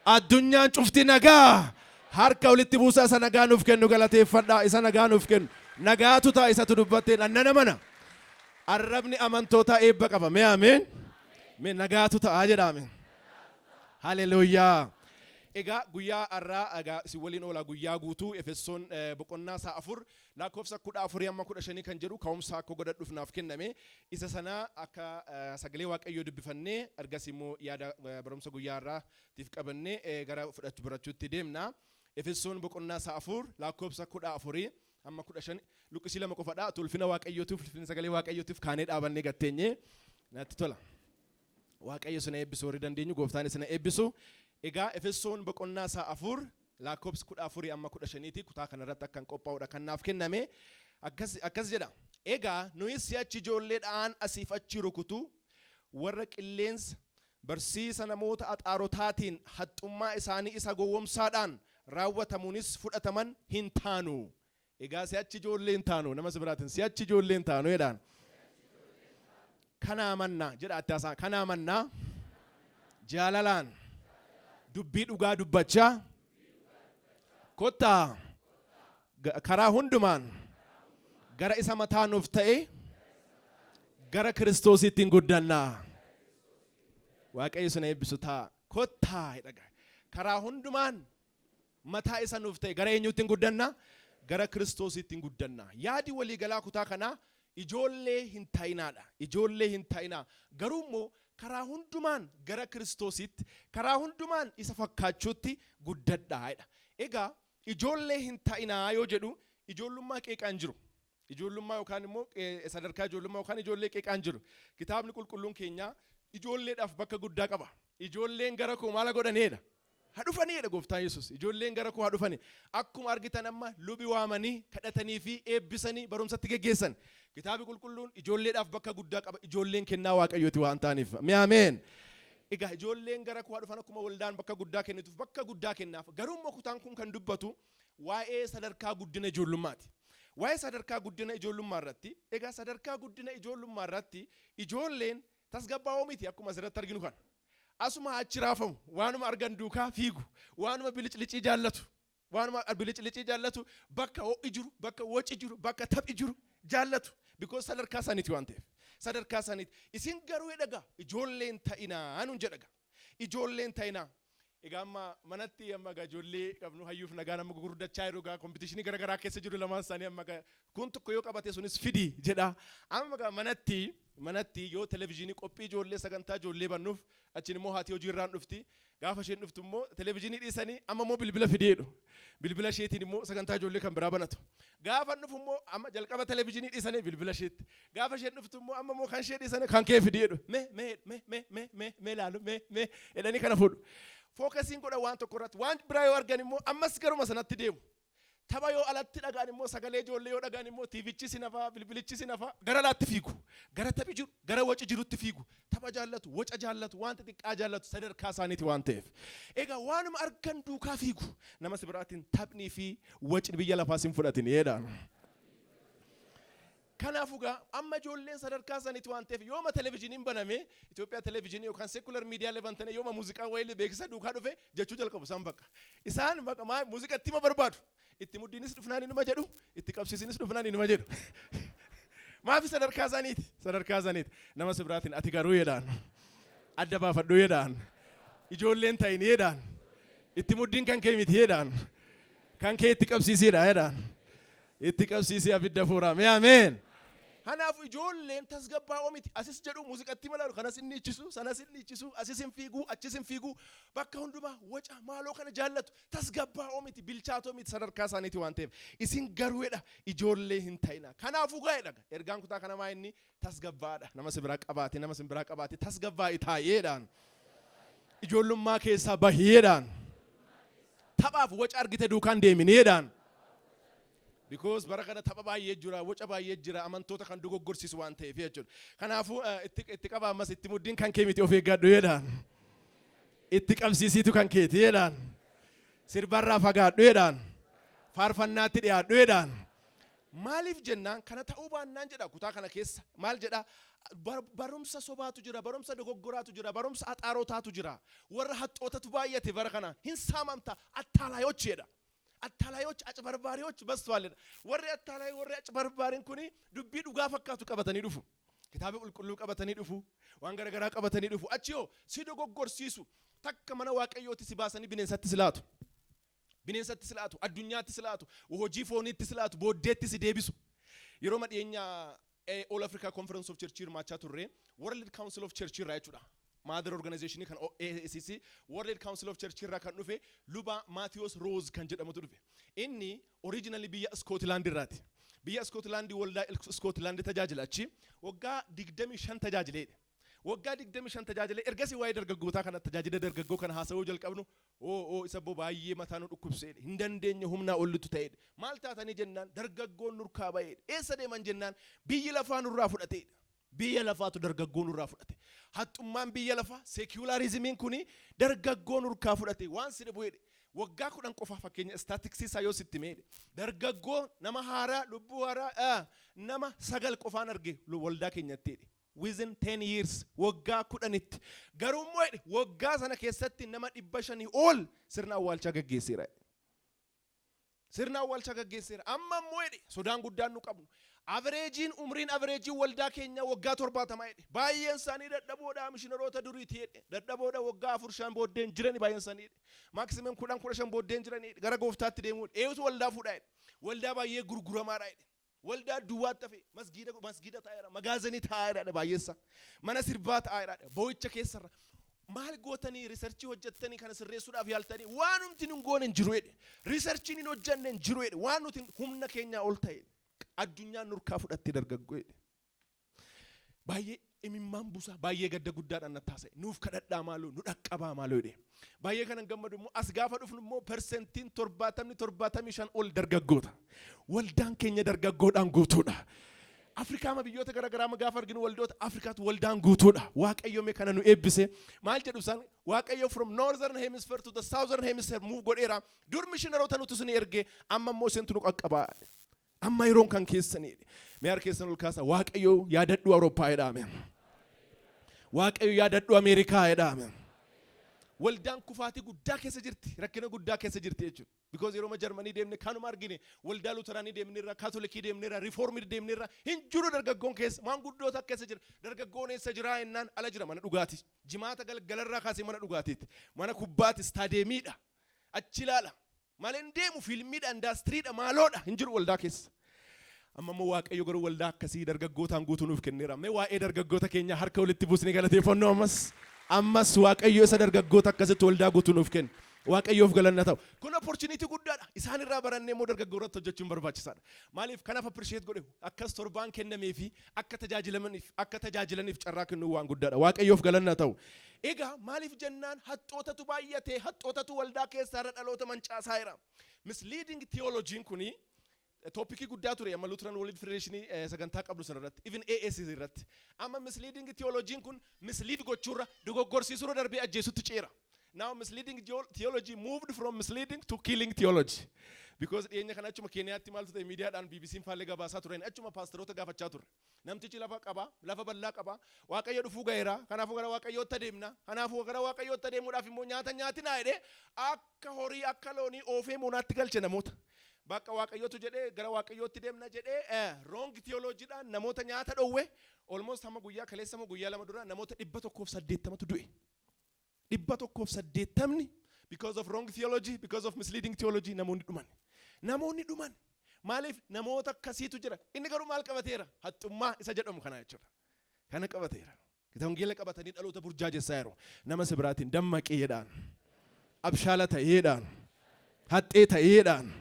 Addunyaan cufti nagaa. Harka walitti buusaa isa nagaa nuuf kennu galateeffadhaa. Isa nagaa nuuf kennu. Nagaatu ta'a isatu dubbatteen annana mana. Arrabni amantootaa eebba qaba. Mee ameen. Mee nagaatu ta'a jedha ameen. Haleluuyaa. Egaa guyyaa har'aa egaa isin waliin oola guyyaa guutuu Efesoon boqonnaa isaa 4 lakkoofsa 14 amma 15 kan jedhu ka'umsa akka godhadhuuf naaf kenname. Isa sana akka sagalee Waaqayyoo dubbifannee ergasii immoo yaada barumsa guyyaa har'aatiif qabannee gara fudhachuu barachuutti deemna. Efesoon boqonnaa isaa 4 lakkoofsa 14 hamma 15 luqqisii 2 qofadha. Ulfina Waaqayyootiif, ulfina sagalee Waaqayyootiif kaanee dhaabannee gatteenye natti tola. Waaqayyo isin eebbisu, warri dandeenyu gooftaan isin eebbisu. Egaa Efesoon boqonnaa isaa 4 lakkoofsa 14 amma 15ti kutaa kanarratti akkan qophaa'udha kan naaf kenname. Akkas jedha. Egaa nuyi si'achi ijoolleedhaan asiif achi rukutu warra qilleensa barsiisa namoota axaarotaatiin haxxummaa isaanii isa gowwomsaadhaan raawwatamuunis fudhataman hin taanu. Egaa si'achi ijoollee hin taanu, nama si biraatiin si'achi ijoollee hin taanu jedhaan. Kanaa mannaa jedha atti haasaa, kanaa mannaa jaalalaan dubbii dhugaa dubbachaa kottaa karaa hundumaan gara isa mataa nuuf ta'e gara Kiristoositti hin guddannaa. Waaqayyo isin eebbisu ta'a. Kottaa jedha. Karaa hundumaan mataa isa nuuf ta'e gara eenyuutti hin guddanna? Gara Kiristoositti hin guddanna. Yaadi waliigalaa kutaa kanaa ijoollee hin ta'inaadha. Ijoollee hin ta'inaa. Garuu immoo karaa hundumaan gara Kiristoositti, karaa hundumaan isa fakkaachuutti guddadhaa jedha. Egaa ijoollee hin ta'inaa yoo jedhu ijoollummaa qeeqaan jiru. Ijoollummaa yookaan immoo sadarkaa ijoollummaa yookaan ijoollee qeeqaan jiru. Kitaabni qulqulluun keenya ijoolleedhaaf bakka guddaa qaba. Ijoolleen gara koo maala godhaneedha? Ha dhufaniidha gooftaan Yesuus. Ijoolleen gara koo ha dhufani. Akkuma argitan amma lubi waamanii kadhatanii fi eebbisanii barumsatti geggeessan. Kitaabni qulqulluun ijoolleedhaaf bakka guddaa qaba. Ijoolleen kennaa Waaqayyooti waan ta'aniif. Mee ameen. Egaa ijoolleen gara koo ha dhufan akkuma waldaan bakka guddaa kennituuf bakka guddaa kennaaf. Garuu immoo kutaan kun kan dubbatu waa'ee sadarkaa guddina ijoollummaati. Waa'ee sadarkaa guddina ijoollummaa irratti, egaa sadarkaa guddina ijoollummaa irratti ijoolleen tasgabbaa'oo miti akkuma asirratti arginu kana. Asuma achi raafamu, waanuma argan duukaa fiigu, waanuma biliclicii jaallatu, waanuma biliclicii jaallatu, bakka ho'i jiru, bakka waci jiru, bakka taphi jiru jaallatu. Because sadarkaa isaaniiti waan ta'eef. Sadarkaa isaaniiti. Isin garuu jedhaga ijoolleen ta'inaa nuun jedhaga. Ijoolleen ta'inaa. Egaa amma manatti amma egaa ijoollee qabnu hayyuuf nagaan amma gurguddachaa jiru, egaa competition gara garaa keessa jiru lamaan isaanii. Amma egaa kun tokko yoo qabate sunis fidi jedha. Amma egaa manatti yoo televezyiinii qophii ijoollee sagantaa ijoollee bannuuf achiin immoo haati hojii irraan dhufti. Gaafa isheen dhuftu immoo televezyiinii dhiisanii amma immoo bilbila fideedhu. Bilbila isheetiin immoo sagantaa ijoollee kan biraa banatu. Gaafa dhufu immoo amma jalqaba televezyiinii dhiisanii bilbila isheetti. Gaafa isheen dhuftu immoo amma immoo kan ishee dhiisanii kan kee fideedhu. Mee mee mee mee mee mee mee laalu mee mee jedhanii kana fuudhu. Focusiin godha waan tokko irratti, waan biraa yoo argan immoo ammas garuma sanatti deemu. Tapha yoo alatti dhagaan immoo, sagalee ijoollee yoo dhagaan immoo, tiivichi si nafaa, bilbilichi si nafaa, gara alaatti fiigu. Gara taphi jiru, gara waci jirutti fiigu. Tapha jaallatu, waca jaallatu, waan xixiqqaa jaallatu sadarkaa isaaniiti waan ta'eef. Egaa waanuma argan duukaa fiigu. Nama si biraatiin taphnii fi wacni biyya lafaa sin fudhatin jedha. Kanaafuu gaa amma ijoolleen sadarkaa isaaniiti waan ta'eef yooma televezyiiniin baname, Itoophiyaa televezyiinii yookaan secular miidiyaalee bantanii, yooma muuziqaan wayii beeksisa duukaa dhufe jechuu jalqabu isaan bakka. Isaan bakka maa muuziqatti hima barbaadu. Itti muddiinis dhufnaan inuma jedhu, itti qabsiisinis dhufnaan inuma jedhu. Maafi? Sadarkaa isaaniiti. Sadarkaa isaaniiti. Nama si biraatiin ati garuu jedhaan. Adda baafadhu jedhaan. Ijoolleen ta'in jedhaan. Itti muddiin kan kee miti jedhaan. Kan kee itti qabsiisiidha jedhaan. Itti qabsiisii abidda fuuraa. Mee ameen. Kanaafuu ijoolleen tasgabbaa'oo miti. Asis jedhu muuziqatti malaalu kanas inni ichisu, sanas inni ichisu, asis hin fiiguu, achis hin fiiguu. Bakka hundumaa waca maaloo kana jaallatu. Tasgabbaa'oo miti, bilchaatoo miti sadarkaa isaaniiti waan ta'eef. Isin garuu jedha ijoollee hin ta'ina. Kanaafuu gaa'edha. Ergaan kutaa kana maa inni tasgabbaa'aadha. Nama si biraa qabaate, nama si biraa qabaate tasgabbaa'i taa'eedhaan. Ijoollummaa keessaa bahiyeedhaan. Taphaaf waca argite duukaan deeminiidhaan. Because bara kana tapha baay'ee jira, waca baay'ee jira, amantoota kan dogoggorsiisu waan ta'eef jechuudha. Kanaafuu itti qaba ammas itti muddiin kan kee miti, of eeggadhu jedhaan. Itti qabsiisiitu kan keeti jedhaan. Sirbarraa fagaadhu jedhaan. Faarfannaatti dhiyaadhu jedhaan. Maaliif jennaan, kana ta'uu baannaan jedha kutaa kana keessa maal jedha? Barumsa sobaatu jira, barumsa dogoggoraatu jira, barumsa axaarotaatu jira. Warra haxootatu baay'ate bara kana hin saamamta. አታላዮች jedha. አታላዮች፣ አጭበርባሪዎች በዝተዋል jedha. Warri አታላይ, warri አጭበርባሪ n kuni dubbii dhugaa fakkaatu qabatanii dhufu. Kitaaba qulqulluu qabatanii dhufu, waan garaagaraa qabatanii dhufu. Achi yoo si dogoggorsiisu, takka mana Waaqayyooti si baasanii bineensatti si laatu. Bineensatti si laatu, addunyaatti si laatu, hojii fooniitti si laatu, booddeetti si deebisu. Yeroo dhiyeenya All Africa Conference of Church hirmaachaa turre, World Council of Church irraa jechuudha. Mother Organization kan ACC, World Council of Church irraa kan dhufe luba Maatiyos Rose kan jedhamutu dhufe. Inni originally biyya Scotland irraati. Biyya Scotland, waldaa Scotland tajaajila achi waggaa 25 tajaajileedha. Waggaa 25 tajaajilee ergasii waa'ee dargaggootaa kana, tajaajila dargaggoo kana haasawuu jalqabnu, oo isa boo baay'ee mataa nu dhukkubseedha. Hin dandeenye, humnaa ollitu ta'edha. Maal taatanii jennaan, dargaggoon nurkaa ba'eedha. Eessa deeman jennaan, biyyi lafaa nurraa fudhateedha. Biyya lafaatu dargaggoo nurraa fudhate. Haxxummaan biyya lafaa, secularism iin kuni dargaggoo nurkaa fudhate. Waan si dhibu jedhe, waggaa 10 qofa fakkeenya statistics isaa yoo sitti meedhe, dargaggoo nama haaraa, lubbuu haaraa, nama sagal qofaan arge waldaa keenyatti jedhe. Within 10 years, waggaa 10tti. Garuu immoo jedhe, waggaa sana keessatti nama 500 ol sirna awwaalchaa gaggeesseera. Sirna awwaalchaa gaggeesseera. Amma immoo jedhe, sodaan guddaan nu qabnu, average iin umriin, average iin waldaa keenya waggaa 70 jedhe. Baay'een isaanii dadhaboodha, mishiinaroota duriiti jedhe. Dadhaboodha, waggaa 4 5 booddeen jirani baay'een isaanii jedhe. Maximum 10 15 booddeen jirani gara gooftaatti deemuu. Eeyyutu waldaa fuudha jedhe. Waldaa baay'ee gurguramaadha jedhe. Waldaa duwwaatti hafe, masgiida masgiida taa'eera, magaazanii taa'eera baay'eessa, mana sirbaa taa'eera. Boo'icha keessarra maal gootanii, research ii hojjettanii kana sirreessuudhaaf yaaltanii, waan nuti hin goone hin jiru jedhe. Research iin hin hojjenne hin jiru jedhe. Waan nuti humna keenyaa ol ta'e, addunyaan nurkaa fudhattee dargaggoo jedhe. Baay'ee imimmaan buusaa, baay'ee gadda guddaadhaan natti haasa'e. Nuuf kadhadhaa maaloo, nu dhaqqabaa maaloo jedhe. Baay'ee kanan gammadu immoo, as gaafa dhufnu immoo percent iin 70, 75 ol dargaggoota. Waldaan keenya dargaggoodhaan guutuudha. Afrikaama biyyoota garaagaraa gaafa arginu, waldoota Afrikaatu waldaan guutuudha. Waaqayyo mee kana nu eebbise. Maal jedhu isaan? Waaqayyo from northern hemisphere to the southern hemisphere move godheera. Dur mishiinaroota nuti isin erge, amma immoo isintu nu qaqqabaa. Amma yeroon kan keessanii. Mee harka keessan ol kaasa. Waaqayyo yaadadhu Awurooppaa jedhame. Waaqayyo yaadadhu Ameerikaa jedhame. Waldaan kufaatii guddaa keessa jirti, rakkina guddaa keessa jirti jechuudha. Because yeroo Jarmanii deemne kanuma argine, waldaa Luteraanii deemneerra, Kaatolikii deemneerra, Reformed deemneerra, hin jiru dargaggoon keessa, maanguddoota keessa jira. Dargaggoon eessa jira jennaan, ala jira, mana dhugaati. Jimaata galgalarraa kaasee mana dhugaatiitti, mana kubbaati, istaadiyeemiidha. Achi ilaala. Malee hin deemu, fiilmiidha, indaastiriidha, maaloodha, hin jiru waldaa keessa. Amma immoo Waaqayyo garuu waldaa akkasii dargaggootaan guutuu nuuf kenneera. Mee waa'ee dargaggoota keenya harka walitti buusnee galateeffannoo ammas. Ammas Waaqayyo isa dargaggoota akkasitti waldaa guutuu nuuf kenne. Waaqayyoof galanna ta'u. Kun opportunity guddaadha. Isaan irraa barannee immoo dargaggoo irratti hojjechuun barbaachisaadha. Maaliif kanaaf appreciate godhe, akkas torbaan kennamee fi akka tajaajilaniif carraa kennuu waan guddaadha. Waaqayyoof galanna ta'u. Egaa maaliif jennaan, haxxootatu baay'ate, haxxootatu waldaa keessaa irra dhaloota mancaasaa jira. Misleading theology kuni topic ii guddaa ture amma Lutheran World Federation sagantaa qabdu sana irratti, even AAC irratti. Amma misleading theology kun mislead gochuurra, dogoggorsiisuurra darbee ajjeesutti ceera. Now misleading theology moved from misleading to killing theology. Because dhiyeenya kana achuma Keeniyaatti maaltu ta'e? Miidiyaadhaan BBC'n faallee gabaasaa turan, achuma paasteroota gaafachaa turre. Namtichi lafa qaba, lafa bal'aa qaba. Waaqayyo dhufuu ga'eera. Kanaafuu gara Waaqayyootti adeemna. Kanaafuu gara Waaqayyootti adeemuudhaaf immoo nyaata nyaatinaa jedhee, akka horii, akka loonii oofee moonaatti galche namoota. Bakka Waaqayyootu jedhee gara Waaqayyootti deemna jedhee, wrong theology dhaan namoota nyaata dhowwe. Almost hamma guyyaa kaleessa moo guyyaa 2 dura namoota 180tu du'e. 180ni because of wrong theology, because of misleading theology namoonni dhuman. Namoonni dhuman. Maaliif? Namoota akkasiitu jira. Inni garuu maal qabateera? Haxxummaa isa jedhamu kana jechuudha. Kana qabateera. Wangeela qabatanii dhaloota burjaajessaa jiru. Nama si biraatiin dammaqee jedhaan. Abshaala ta'eedhaan. Haxxee ta'eedhaan.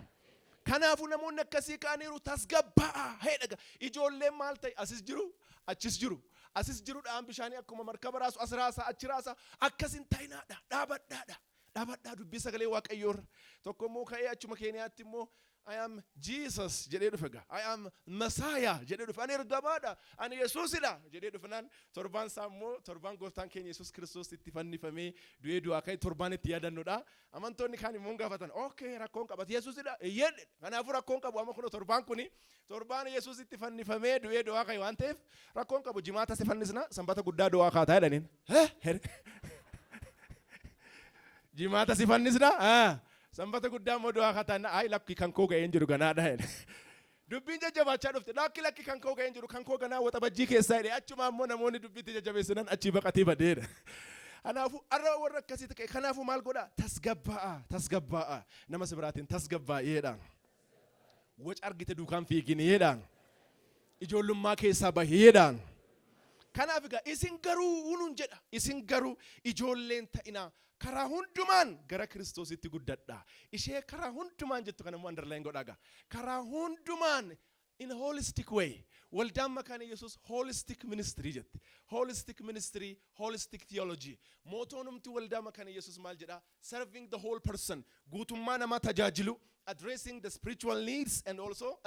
Kanaafuu namoonni akkasii ka'aniiru, tasgabbaa'a. Heedhaga. Ijoolleen maal ta'e? Asis jiru, achis jiru. Asis jiru, dhaan bishaanii akkuma markaba raasu as raasa, achi raasa. Akkas hin ta'inaadha. Dhaabadhaadha. Dhaabadhaa dubbii sagalee Waaqayyoorra. Tokko immoo ka'ee achuma Keeniyaatti immoo "I am Jesus" jedhee dhufe gaa. "I am Messiah" jedhee dhufe. "Ani ergamaadha, ani Yesuusidha" jedhee dhufnaan, torbaan isaa immoo torbaan gooftaan keenya Yesuus Kiristoos itti fannifamee du'ee du'aa ka'e torbaan itti yaadannudha. Amantoonni kaan immoo gaafatan, "Okay, rakkoon qabate Yesuusidha?" "Eeyyee." "Kanaafuu rakkoon qabu. Amma kun torbaan kuni torbaan Yesuus itti fannifamee du'ee du'aa ka'e waan ta'eef rakkoon qabu. Jimaata si fannisna, Sanbata guddaa du'aa kaataa" jedhaniin. "Jimaata si fannisna, Sanbata guddaa immoo du'aa kaataa." "Ay, lakki, kan koo ga'een jiru ganaadha" jedhe. Dubbiin jajjabaachaa dhufte. "Lakki, lakki, kan koo ga'een jiru, kan koo ganaa Waxabajjii keessaa" jedhe. Achuma immoo namoonni dubbiitti jajjabeessinan achii baqatee badeedha. Kanaafuu har'a warra akkasiitti ka'e. Kanaafuu maal godhaa? Tasgabbaa'a, tasgabbaa'a. Nama si biraatiin tasgabbaa'eedhaan. Waca argite duukaan fiiginiidhaan. Ijoollummaa keessaa bahiidhaan. Kanaaf egaa "isin garuu" nuun jedha. "Isin garuu ijoolleen ta'inaa, karaa hundumaan gara Kiristoositti guddadha." Ishee "karaa hundumaan" jettu kana immoo underline godhaa gaa. Karaa hundumaan, in a holistic way. Waldaan Makaana Yesuus holistic ministry jetti. Holistic ministry, holistic theology. Mottoonumti waldaa Makaana Yesuus maal jedhaa? Serving the whole person. Guutummaa namaa tajaajilu. Addressing the spiritual needs and also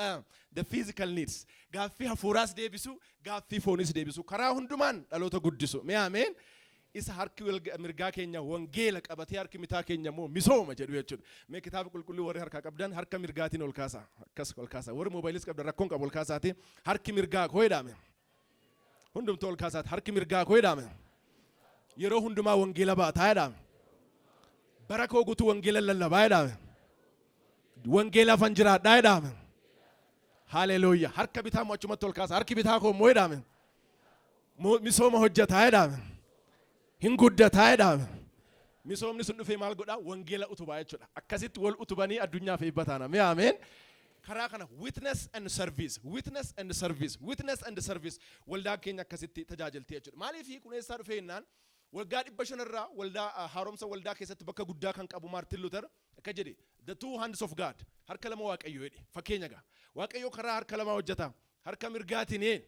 the physical needs. Gaaffii hafuuraas deebisu, gaaffii foonis deebisu. Karaa hundumaan dhaloota guddisu. Mee ameen. Isa harki mirgaa keenya wangeela qabatee, harki mitaa keenya immoo misooma jedhu jechuudha. Mee kitaaba qulqulluu warri harkaa qabdan harka mirgaatiin ol kaasa. Akkas ol kaasa. Warri moobaayiliis qabdan rakkoon qabu, ol kaasaati. "Harki mirgaa koo" jedhame. Hundumtuu ol kaasaati. "Harki mirgaa koo" jedhame. "Yeroo hundumaa wangeela baataa" jedhame. "Bara koo guutuu wangeela lallabaa" jedhame. "Wangeela afan jiraadhaa" jedhame. Haleluuyaa. Harka bitaa immoo achumatti ol kaasa. "Harki bitaa koo immoo" jedhame. "Misooma hojjetaa" jedhame. Hin guddataa jedhame. Misoomni sun dhufee maal godhaa? Wangeela utubaa jechuudha. Akkasitti wal utubanii addunyaaf eebba taana. Mee ameen. Karaa kana witness and service, witness and service, witness and service, waldaan keenya akkasitti tajaajilti jechuudha. Maaliif kuneessaa dhufee jennaan, waggaa 500 irraa waldaa haaromsa waldaa keessatti bakka guddaa kan qabu Maartin Luther akka jedhe, "The two hands of God", harka lama Waaqayyo jedhe. Fakkeenya gaa, Waaqayyo karaa harka lama hojjeta. Harka mirgaatiin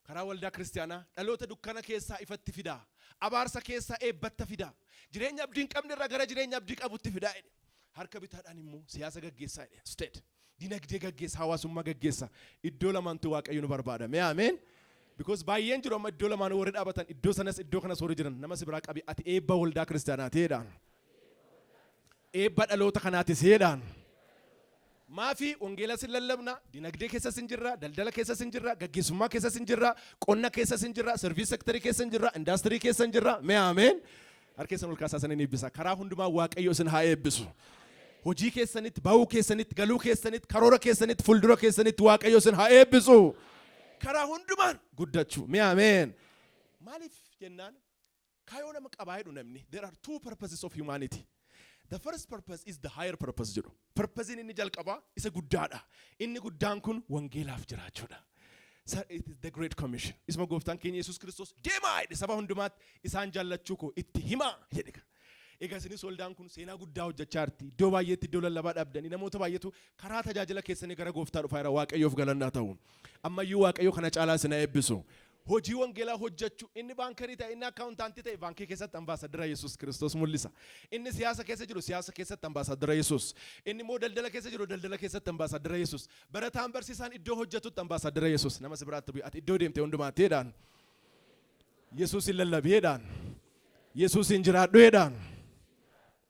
karaa waldaa kiristaanaa dhaloota dukkana keessaa ifatti fidaa, abaarsa keessaa eebbatta fidaa, jireenya abdii hin qabne irraa gara jireenya abdii qabutti fidaa jedhe. Harka bitaadhaan immoo siyaasa gaggeessaa jedhe, state, dinagdee gaggeessa, hawaasummaa gaggeessa. Iddoo lamaantu Waaqayyo nu barbaada. Mee ameen. Because baay'een jiru amma iddoo lamaan warri dhaabatan, iddoo sanas iddoo kanas warri jiran. Nama si biraa qabi, "Ati eebba waldaa kiristaanaati" jedhaan. "Eebba dhaloota kanaatis" jedhaan. Maafi wangeela sin lallabna, dinagdee keessas hin jirra, daldala keessas hin jirra, gaggeessummaa keessas hin jirra, qonna keessas hin jirra, service sectorii keessa hin jirra, indaastirii keessa hin jirra. Mee ameen. Harka keessan ol kaasaa saniin eebbisa. Karaa hundumaa Waaqayyo isin haa eebbisu. Hojii keessanitti, bahuu keessanitti, galuu keessanitti, karoora keessanitti, fuuldura keessanitti Waaqayyo isin haa eebbisu. Karaa hundumaan guddachuu. Mee ameen. Maaliif jennaan, kaayoo nama qabaa jedhu namni. There are two purposes of humanity. The first purpose is the higher purpose jedhu. Purpose inni jalqabaa isa guddaadha. Inni guddaan kun wangeelaaf jiraachuudha. It is the Great Commission. Isuma gooftaan keenya Yesuus Kiristoos "Deemaa" jedhe, "saba hundumaatti isaan jaallachuu koo itti himaa" jedhe. Egaa isinis waldaan kun seenaa guddaa hojjechaa jirti. Iddoo baay'eetti iddoo lallabaa dhabdanii namoota baay'eetu karaa tajaajila keessanii gara gooftaa dhufaa jira. Waaqayyoof galannaa ta'u. Ammayyuu Waaqayyo kana caalaa isin haa eebbisu. Hojii wangeelaa hojjechuu, inni bankerii ta'e, inni accountantii ta'e, baankii keessatti ambaasadara Yesuus Kiristoos mul'isa. Inni siyaasa keessa jiru siyaasa keessatti ambaasadara Yesuus. Inni immoo daldala keessa jiru daldala keessatti ambaasadara Yesuus. Barataan, barsiisaan iddoo hojjetutti ambaasadara Yesuus. Nama si biraatti bu'e, "Ati iddoo deemte hundumaatti" jedhaan. "Yesuus hin lallabeedhaan. Yesuus hin jiraadhuedhaan."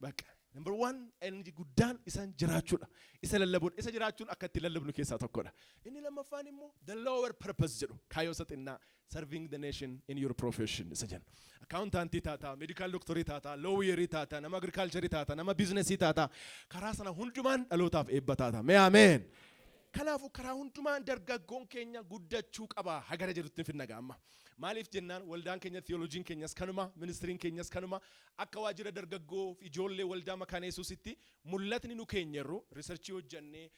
Bakka. Number one, inni guddaan isaan jiraachuudha. Isa lallabuudha. Isa jiraachuun akka itti lallabnu keessaa tokkodha. Inni lammaffaan immoo the lower purpose jedhu. Kaayyoo isa xinnaa, serving the nation in your profession isa jenna. Accountantii taataa, medical doctorii taataa, lawyerii taataa, nama agriculturii taataa, nama businessii taataa. Karaa sana hundumaan dhalootaaf eebba taata. Mee ameen. Kanaafuu karaa hundumaan dargaggoon keenya guddachuu qaba. Hagara jedhutti finna gaamma. Maaliif jennaan, waldaan keenya theologyiin keenyas kanuma, ministryiin keenyas kanuma. Akka waajjira dargaggoo fi ijoollee waldaa Makaana Yesuusitti mul'atni nu keenyerru, researchii hojjannee,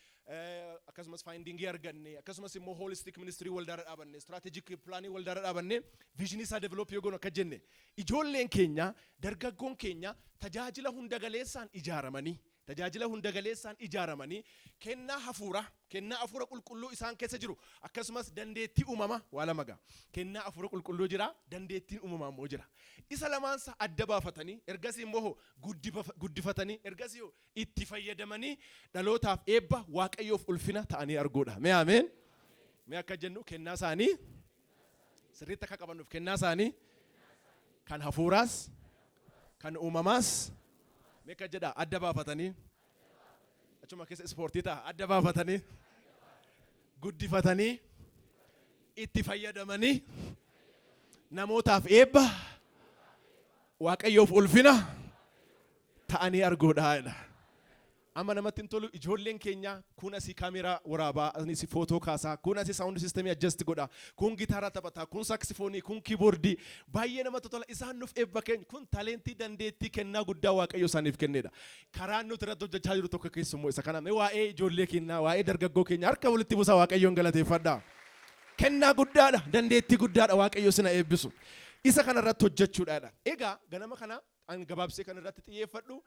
akkasumas findingii arganne, akkasumas immoo holistic ministry waldaarra dhaabanne, strategic planii waldaarra dhaabanne, visionii isaa develop yoo goonu, akka jenne, ijoolleen keenya, dargaggoon keenya tajaajila hunda galeessaan ijaaramanii Tajaajila hunda galeessaan ijaaramanii kennaa hafuuraa, kennaa hafuura qulqulluu isaan keessa jiru, akkasumas dandeettii uumama waa lama ga'a. Kennaa hafuura qulqulluu jira, dandeettiin uumamaa immoo jira. Isa lamaansa adda baafatanii, ergasii immoo guddifatanii, ergasii itti fayyadamanii dhalootaaf eebba, Waaqayyoof ulfina ta'anii arguudha. Mee ameen. Mee akka jennu, kennaa isaanii sirriitti akka qabannuuf, kennaa isaanii kan hafuuraas kan uumamaas, mee akka jedha, adda baafatanii, achuma keessa ispoortii ta'a, adda baafatanii, guddifatanii, itti fayyadamanii namootaaf eebba, Waaqayyoof ulfina ta'anii arguudha jedha. Amma namatti hin tolu, ijoolleen keenya kun asii kaameeraa waraabaa, asii footoo kaasaa, kun asii sound systemii adjust godha, kun gitaara taphataa, kun saksifoonii, kun kiiboordii, baay'ee namatti tola. Isaan nuuf eebba keenya. Kun talentii, dandeettii, kennaa guddaa Waaqayyo isaaniif kennedha. Karaan nuti irratti hojjechaa jiru tokko keessummoo isa kana. Mee waa'ee ijoollee keenyaa, waa'ee dargaggoo keenya harka walitti buusaa Waaqayyoon galateeffadha. Kennaa guddaadha, dandeettii guddaadha, Waaqayyo sina eebbisu. Isa kana irratti hojjechuudhaadha. Egaa ganama kana an gabaabsee kan irratti xiyyeeffadhu,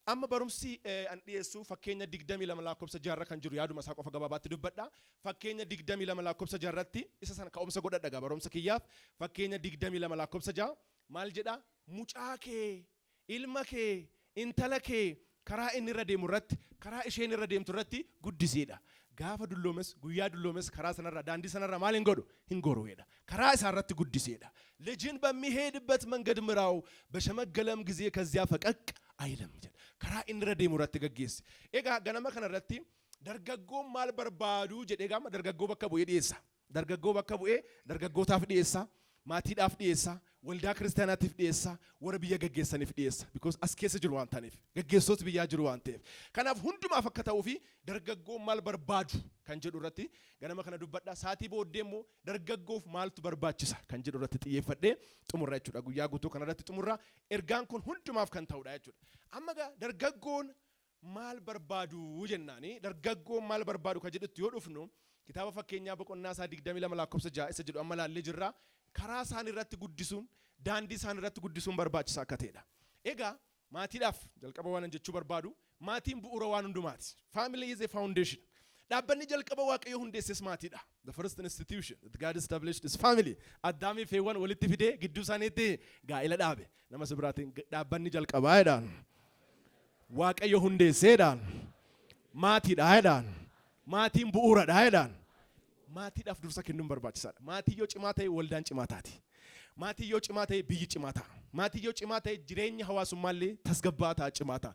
amma barumsi an dhiyeessu Fakkeenya 22 lakkoofsa 6 kan jiru yaaduma isaa qofa gabaabaatti dubbadha. Fakkeenya 22 lakkoofsa 6rratti isa sana ka'umsa godhadha gaa barumsa kiyyaaf. Fakkeenya 22 lakkoofsa 6 maal jedha? Mucaa kee, ilma kee, intala kee karaa inni irra deemu irratti, karaa isheen irra deemtu irratti guddisiidha. Gaafa dulloomes, guyyaa dulloomes, karaa sanarra, daandii sanarra maal hin godhu? Hin goruudha. Karaa isaa irratti guddiseedha. ልጅህን በሚሄድበት መንገድ ምራው፣ በሸመገለም ጊዜ ከዚያ ፈቀቅ አይልም jedha. Karaa inni irra deemu irratti gaggeessi. Egaa ganama kana irratti dargaggoon maal barbaadu jedhee gama dargaggoo bakka bu'ee dhiyeessa. Dargaggoo bakka bu'ee dargaggootaaf dhiyeessa. Maatiidhaaf dhiyeessa. Waldaa kiristaanaatiif dhiyeessa. Warra biyya gaggeessaniif dhiyeessa. Because as keessa jiru waan ta'aniif. Gaggeessitoota biyyaa jiru waan ta'eef. Kanaaf hundumaaf akka ta'uu fi dargaggoon maal barbaadu kan jedhu irratti ganama kana dubbadha. Saatii booddee immoo dargaggoof maaltu barbaachisa kan jedhu irratti xiyyeeffadhee xumurra jechuudha. Guyyaa guutuu kana irratti xumurra. Ergaan kun hundumaaf kan ta'udha jechuudha. Amma gaa dargaggoon maal barbaadu jennaani, dargaggoon maal barbaadu kan jedhutti yoo dhufnu, kitaaba Fakkeenyaa boqonnaa isaa 22 lakkoofsa 6 isa jedhu amma laallee jirra. Karaa isaan irratti guddisuun, daandii isaan irratti guddisuun barbaachisaa akka ta'edha. Egaa maatiidhaaf jalqaba waan jechuu barbaadu, maatiin bu'uura waan hundumaati. Family is a foundation. Dhaabbanni jalqaba Waaqayyo hundeesses maatiidha. The first institution that God established is family. Addaamii fi Heewwan walitti fidee gidduu isaaniitti gaa'ila dhaabe. Nama si biraatiin dhaabbanni jalqabaa jedhaan. Waaqayyo hundeesseedhaan. Maatiidha jedhaan. Maatiin bu'uuradha jedhaan. Maatiidhaaf dursa kennuun barbaachisaadha. Maatii yoo cimaa ta'e waldaan cimaa taati. Maatii yoo cimaa ta'e biyyi cimaa ta'a. Maatii yoo cimaa ta'e jireenya hawaasummaallee tasgabbaa'aa ta'a, cimaa ta'a.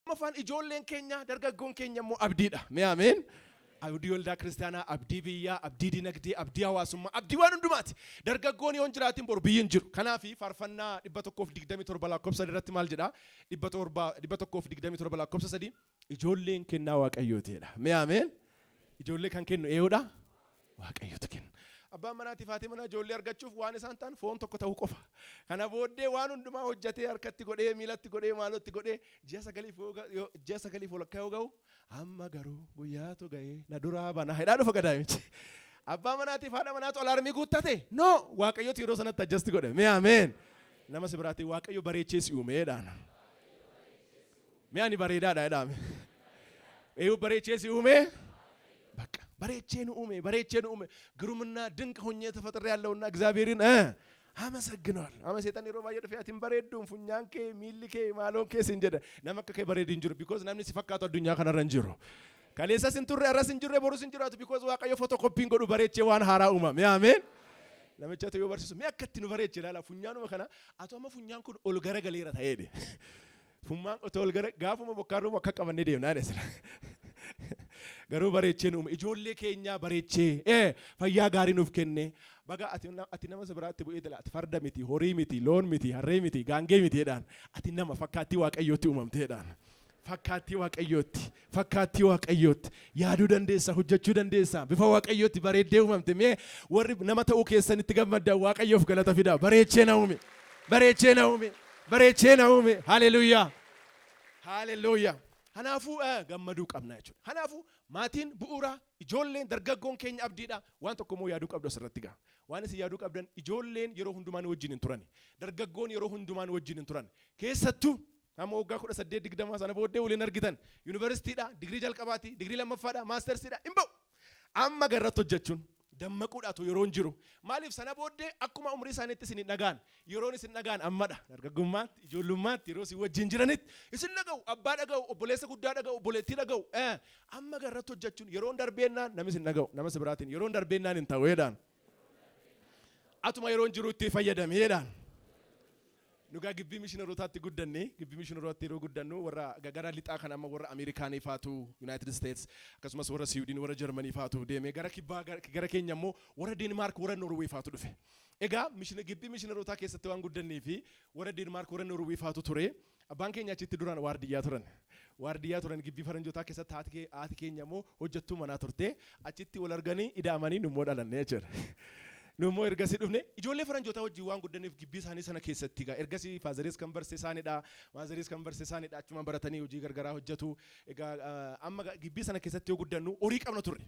Lammaffaan, ijoolleen keenya, dargaggoon keenya immoo abdiidha. Mee ameen. Abdii waldaa kiristaanaa, abdii biyyaa, abdii dinagdee, abdii hawaasummaa, abdii waan hundumaati. Dargaggoon yoo hin jiraatin boru biyyi hin jiru. Kanaaf faarfannaa 127 lakkoofsa 3 irratti maal jedha? 7, 127 lakkoofsa 3, ijoolleen kennaa Waaqayyootiidha. Mee ameen. Ijoollee kan kennu eenyudha? Waaqayyotu kenna. Abbaan manaatiif haati manaa ijoollee argachuuf waan isaan ta'an foon tokko ta'uu qofa. Kana booddee waan hundumaa hojjetee, harkatti godhee, miilatti godhee, maalotti godhee, ji'a 9f walakkaa yoo ga'u, amma garuu guyyaatu ga'ee na duraa banaa hidhaa dhufa gadaamichi. Abbaa manaatiif haadha manaatu alarm guuttate? No, Waaqayyotu yeroo sanatti adjust godhe. Mee ameen. Nama si biraatiin Waaqayyo bareechee si uumeedhaan. Mee ani bareedaadha jedhaame. Eeyyuu, bareechee si uume? በቃ bareechee nu uume, bareechee nu uume. ግሩምና ድንቅ ሆኜ ተፈጥሬያለሁና እግዚአብሔርን አመሰግነዋለሁ። Amma seexan yeroo baay'ee dhufee ati hin bareedduun, funyaan kee, miilli kee, maaloon kee siin jedha. Nama akka kee bareedu hin jiru, because namni si fakkaatu addunyaa kanarra hin jiru. Kaleessas hin turre, arras hin jirre, borus hin jiraatu, because Waaqayyo photocopy godhu, bareechee waan haaraa uumame. Ameen. Namichatu yoo barsiisu, mee akka itti nu bareeche ilaala, funyaanuma kana atu amma funyaan kun ol garagaleera ta'eedhe. Funyaan otoo ol gara gaafuma bokkaan roobu akka qabannee deemnaa jedhe. Garuu bareechee nu uume, ijoollee keenyaa bareechee fayyaa gaarii nuuf kenne. Baga ati nama biraatti bu'ee dhala, ati farda miti, horii miti, loon miti, harree miti, gaangee miti jedhaan. Ati nama fakkaattii Waaqayyootti uumamteedhaan. Fakkaattii Waaqayyootti, fakkaattii Waaqayyootti yaaduu dandeessa, hojjechuu dandeessa, bifa Waaqayyootti bareeddee uumamte. Mee warri nama ta'uu keessanitti gammaddan Waaqayyoof galata fidaa. Bareechee na uume, bareechee na uume, bareechee na uume. Haleluuyaa, haleluuyaa. Kanaafuu gammaduu qabna jechuudha. Kanaafuu maatiin bu'uura, ijoolleen, dargaggoon keenya abdiidha. Waan tokko immoo yaaduu qabdu asirratti gaa. Waan isin yaaduu qabdan, ijoolleen yeroo hundumaa nu wajjin hin turan. Dargaggoon yeroo hundumaa nu wajjin hin turan. Keessattuu amma waggaa 18, 20 sana booddee waliin argitan. Yuunivarsiitiidha, digirii jalqabaati, digirii lammaffaadha, mastersiidha, hin ba'u. Amma garratti hojjechuun dammaquudhaatu yeroon jiru. Maaliif? Sana booddee akkuma umrii isaaniitti isin hin dhagaan. Yeroon isin dhagaan ammadha. Dargaggummaatti, ijoollummaatti, yeroo isin wajjin jiranitti isin dhaga'u, abbaa dhaga'u, obboleessa guddaa dhaga'u, obboleettii dhaga'u. Amma garratti hojjechuun, yeroon darbeennaan namni isin dhaga'u, nama si biraatiin yeroon darbeennaan hin ta'u jedhaan. Atuma yeroon jiru itti fayyadameedhaan. Nugaa gibbii mishiinarotaatti guddanne. Gibbii mishiinarotaatti yeroo guddannu, warra gara lixaa kan amma warra Ameerikaanii faatu, United States, akkasumas warra Siwiidin, warra Jarmanii faatu deeme. Gara kibbaa, gara keenya immoo warra Deenmaark, warra Norwee faatu dhufe. Egaa gibbii mishiinarotaa keessatti waan guddannee fi warra Deenmaark, warra Norwee faatu ture. Abbaan keenya achitti duraan waardiyyaa turan. Waardiyyaa turan gibbii faranjootaa keessatti. Haati keenya immoo hojjettuu manaa turte. Achitti wal arganii ida'amanii nummoo dhalanne jechuudha. Nu immoo ergasii dhufne. Ijoollee faranjootaa wajjin waan guddanneef, gibbii isaanii sana keessatti egaa ergasii fatheriis kan barse isaanidha, motheriis kan barse isaanidha. Achumaan baratanii hojii gargaraa hojjetu. Egaa amma gibbii sana keessatti yoo guddannu, horii qabna turre.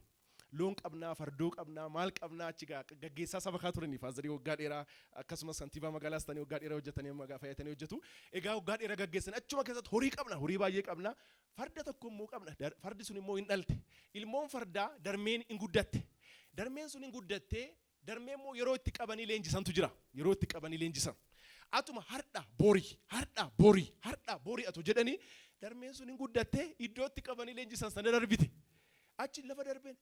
Loon qabnaa, fardoo qabnaa, maal qabnaa. Achi gaa gaggeessaa saba kaa turani fatherii waggaa dheeraa, akkasumas kantiibaa magaalaas ta'anii waggaa dheeraa hojjetanii, amma gaa fayyatanii hojjetu. Egaa waggaa dheeraa gaggeessan. Achuma keessatti horii qabna, horii baay'ee qabna. Farda tokko immoo qabna. Fardi sun immoo hin dhalte. Ilmoon fardaa darmeen hin guddatte. Darmeen sun hin guddattee, darmee immoo yeroo itti qabanii leenjisantu jira. Yeroo itti qabanii leenjisan. Atuma hardha borii, hardha borii, hardha borii atu jedhanii, darmeen sun hin guddattee iddoo itti qabanii leenjisan sana darbite. Achi lafa darbeen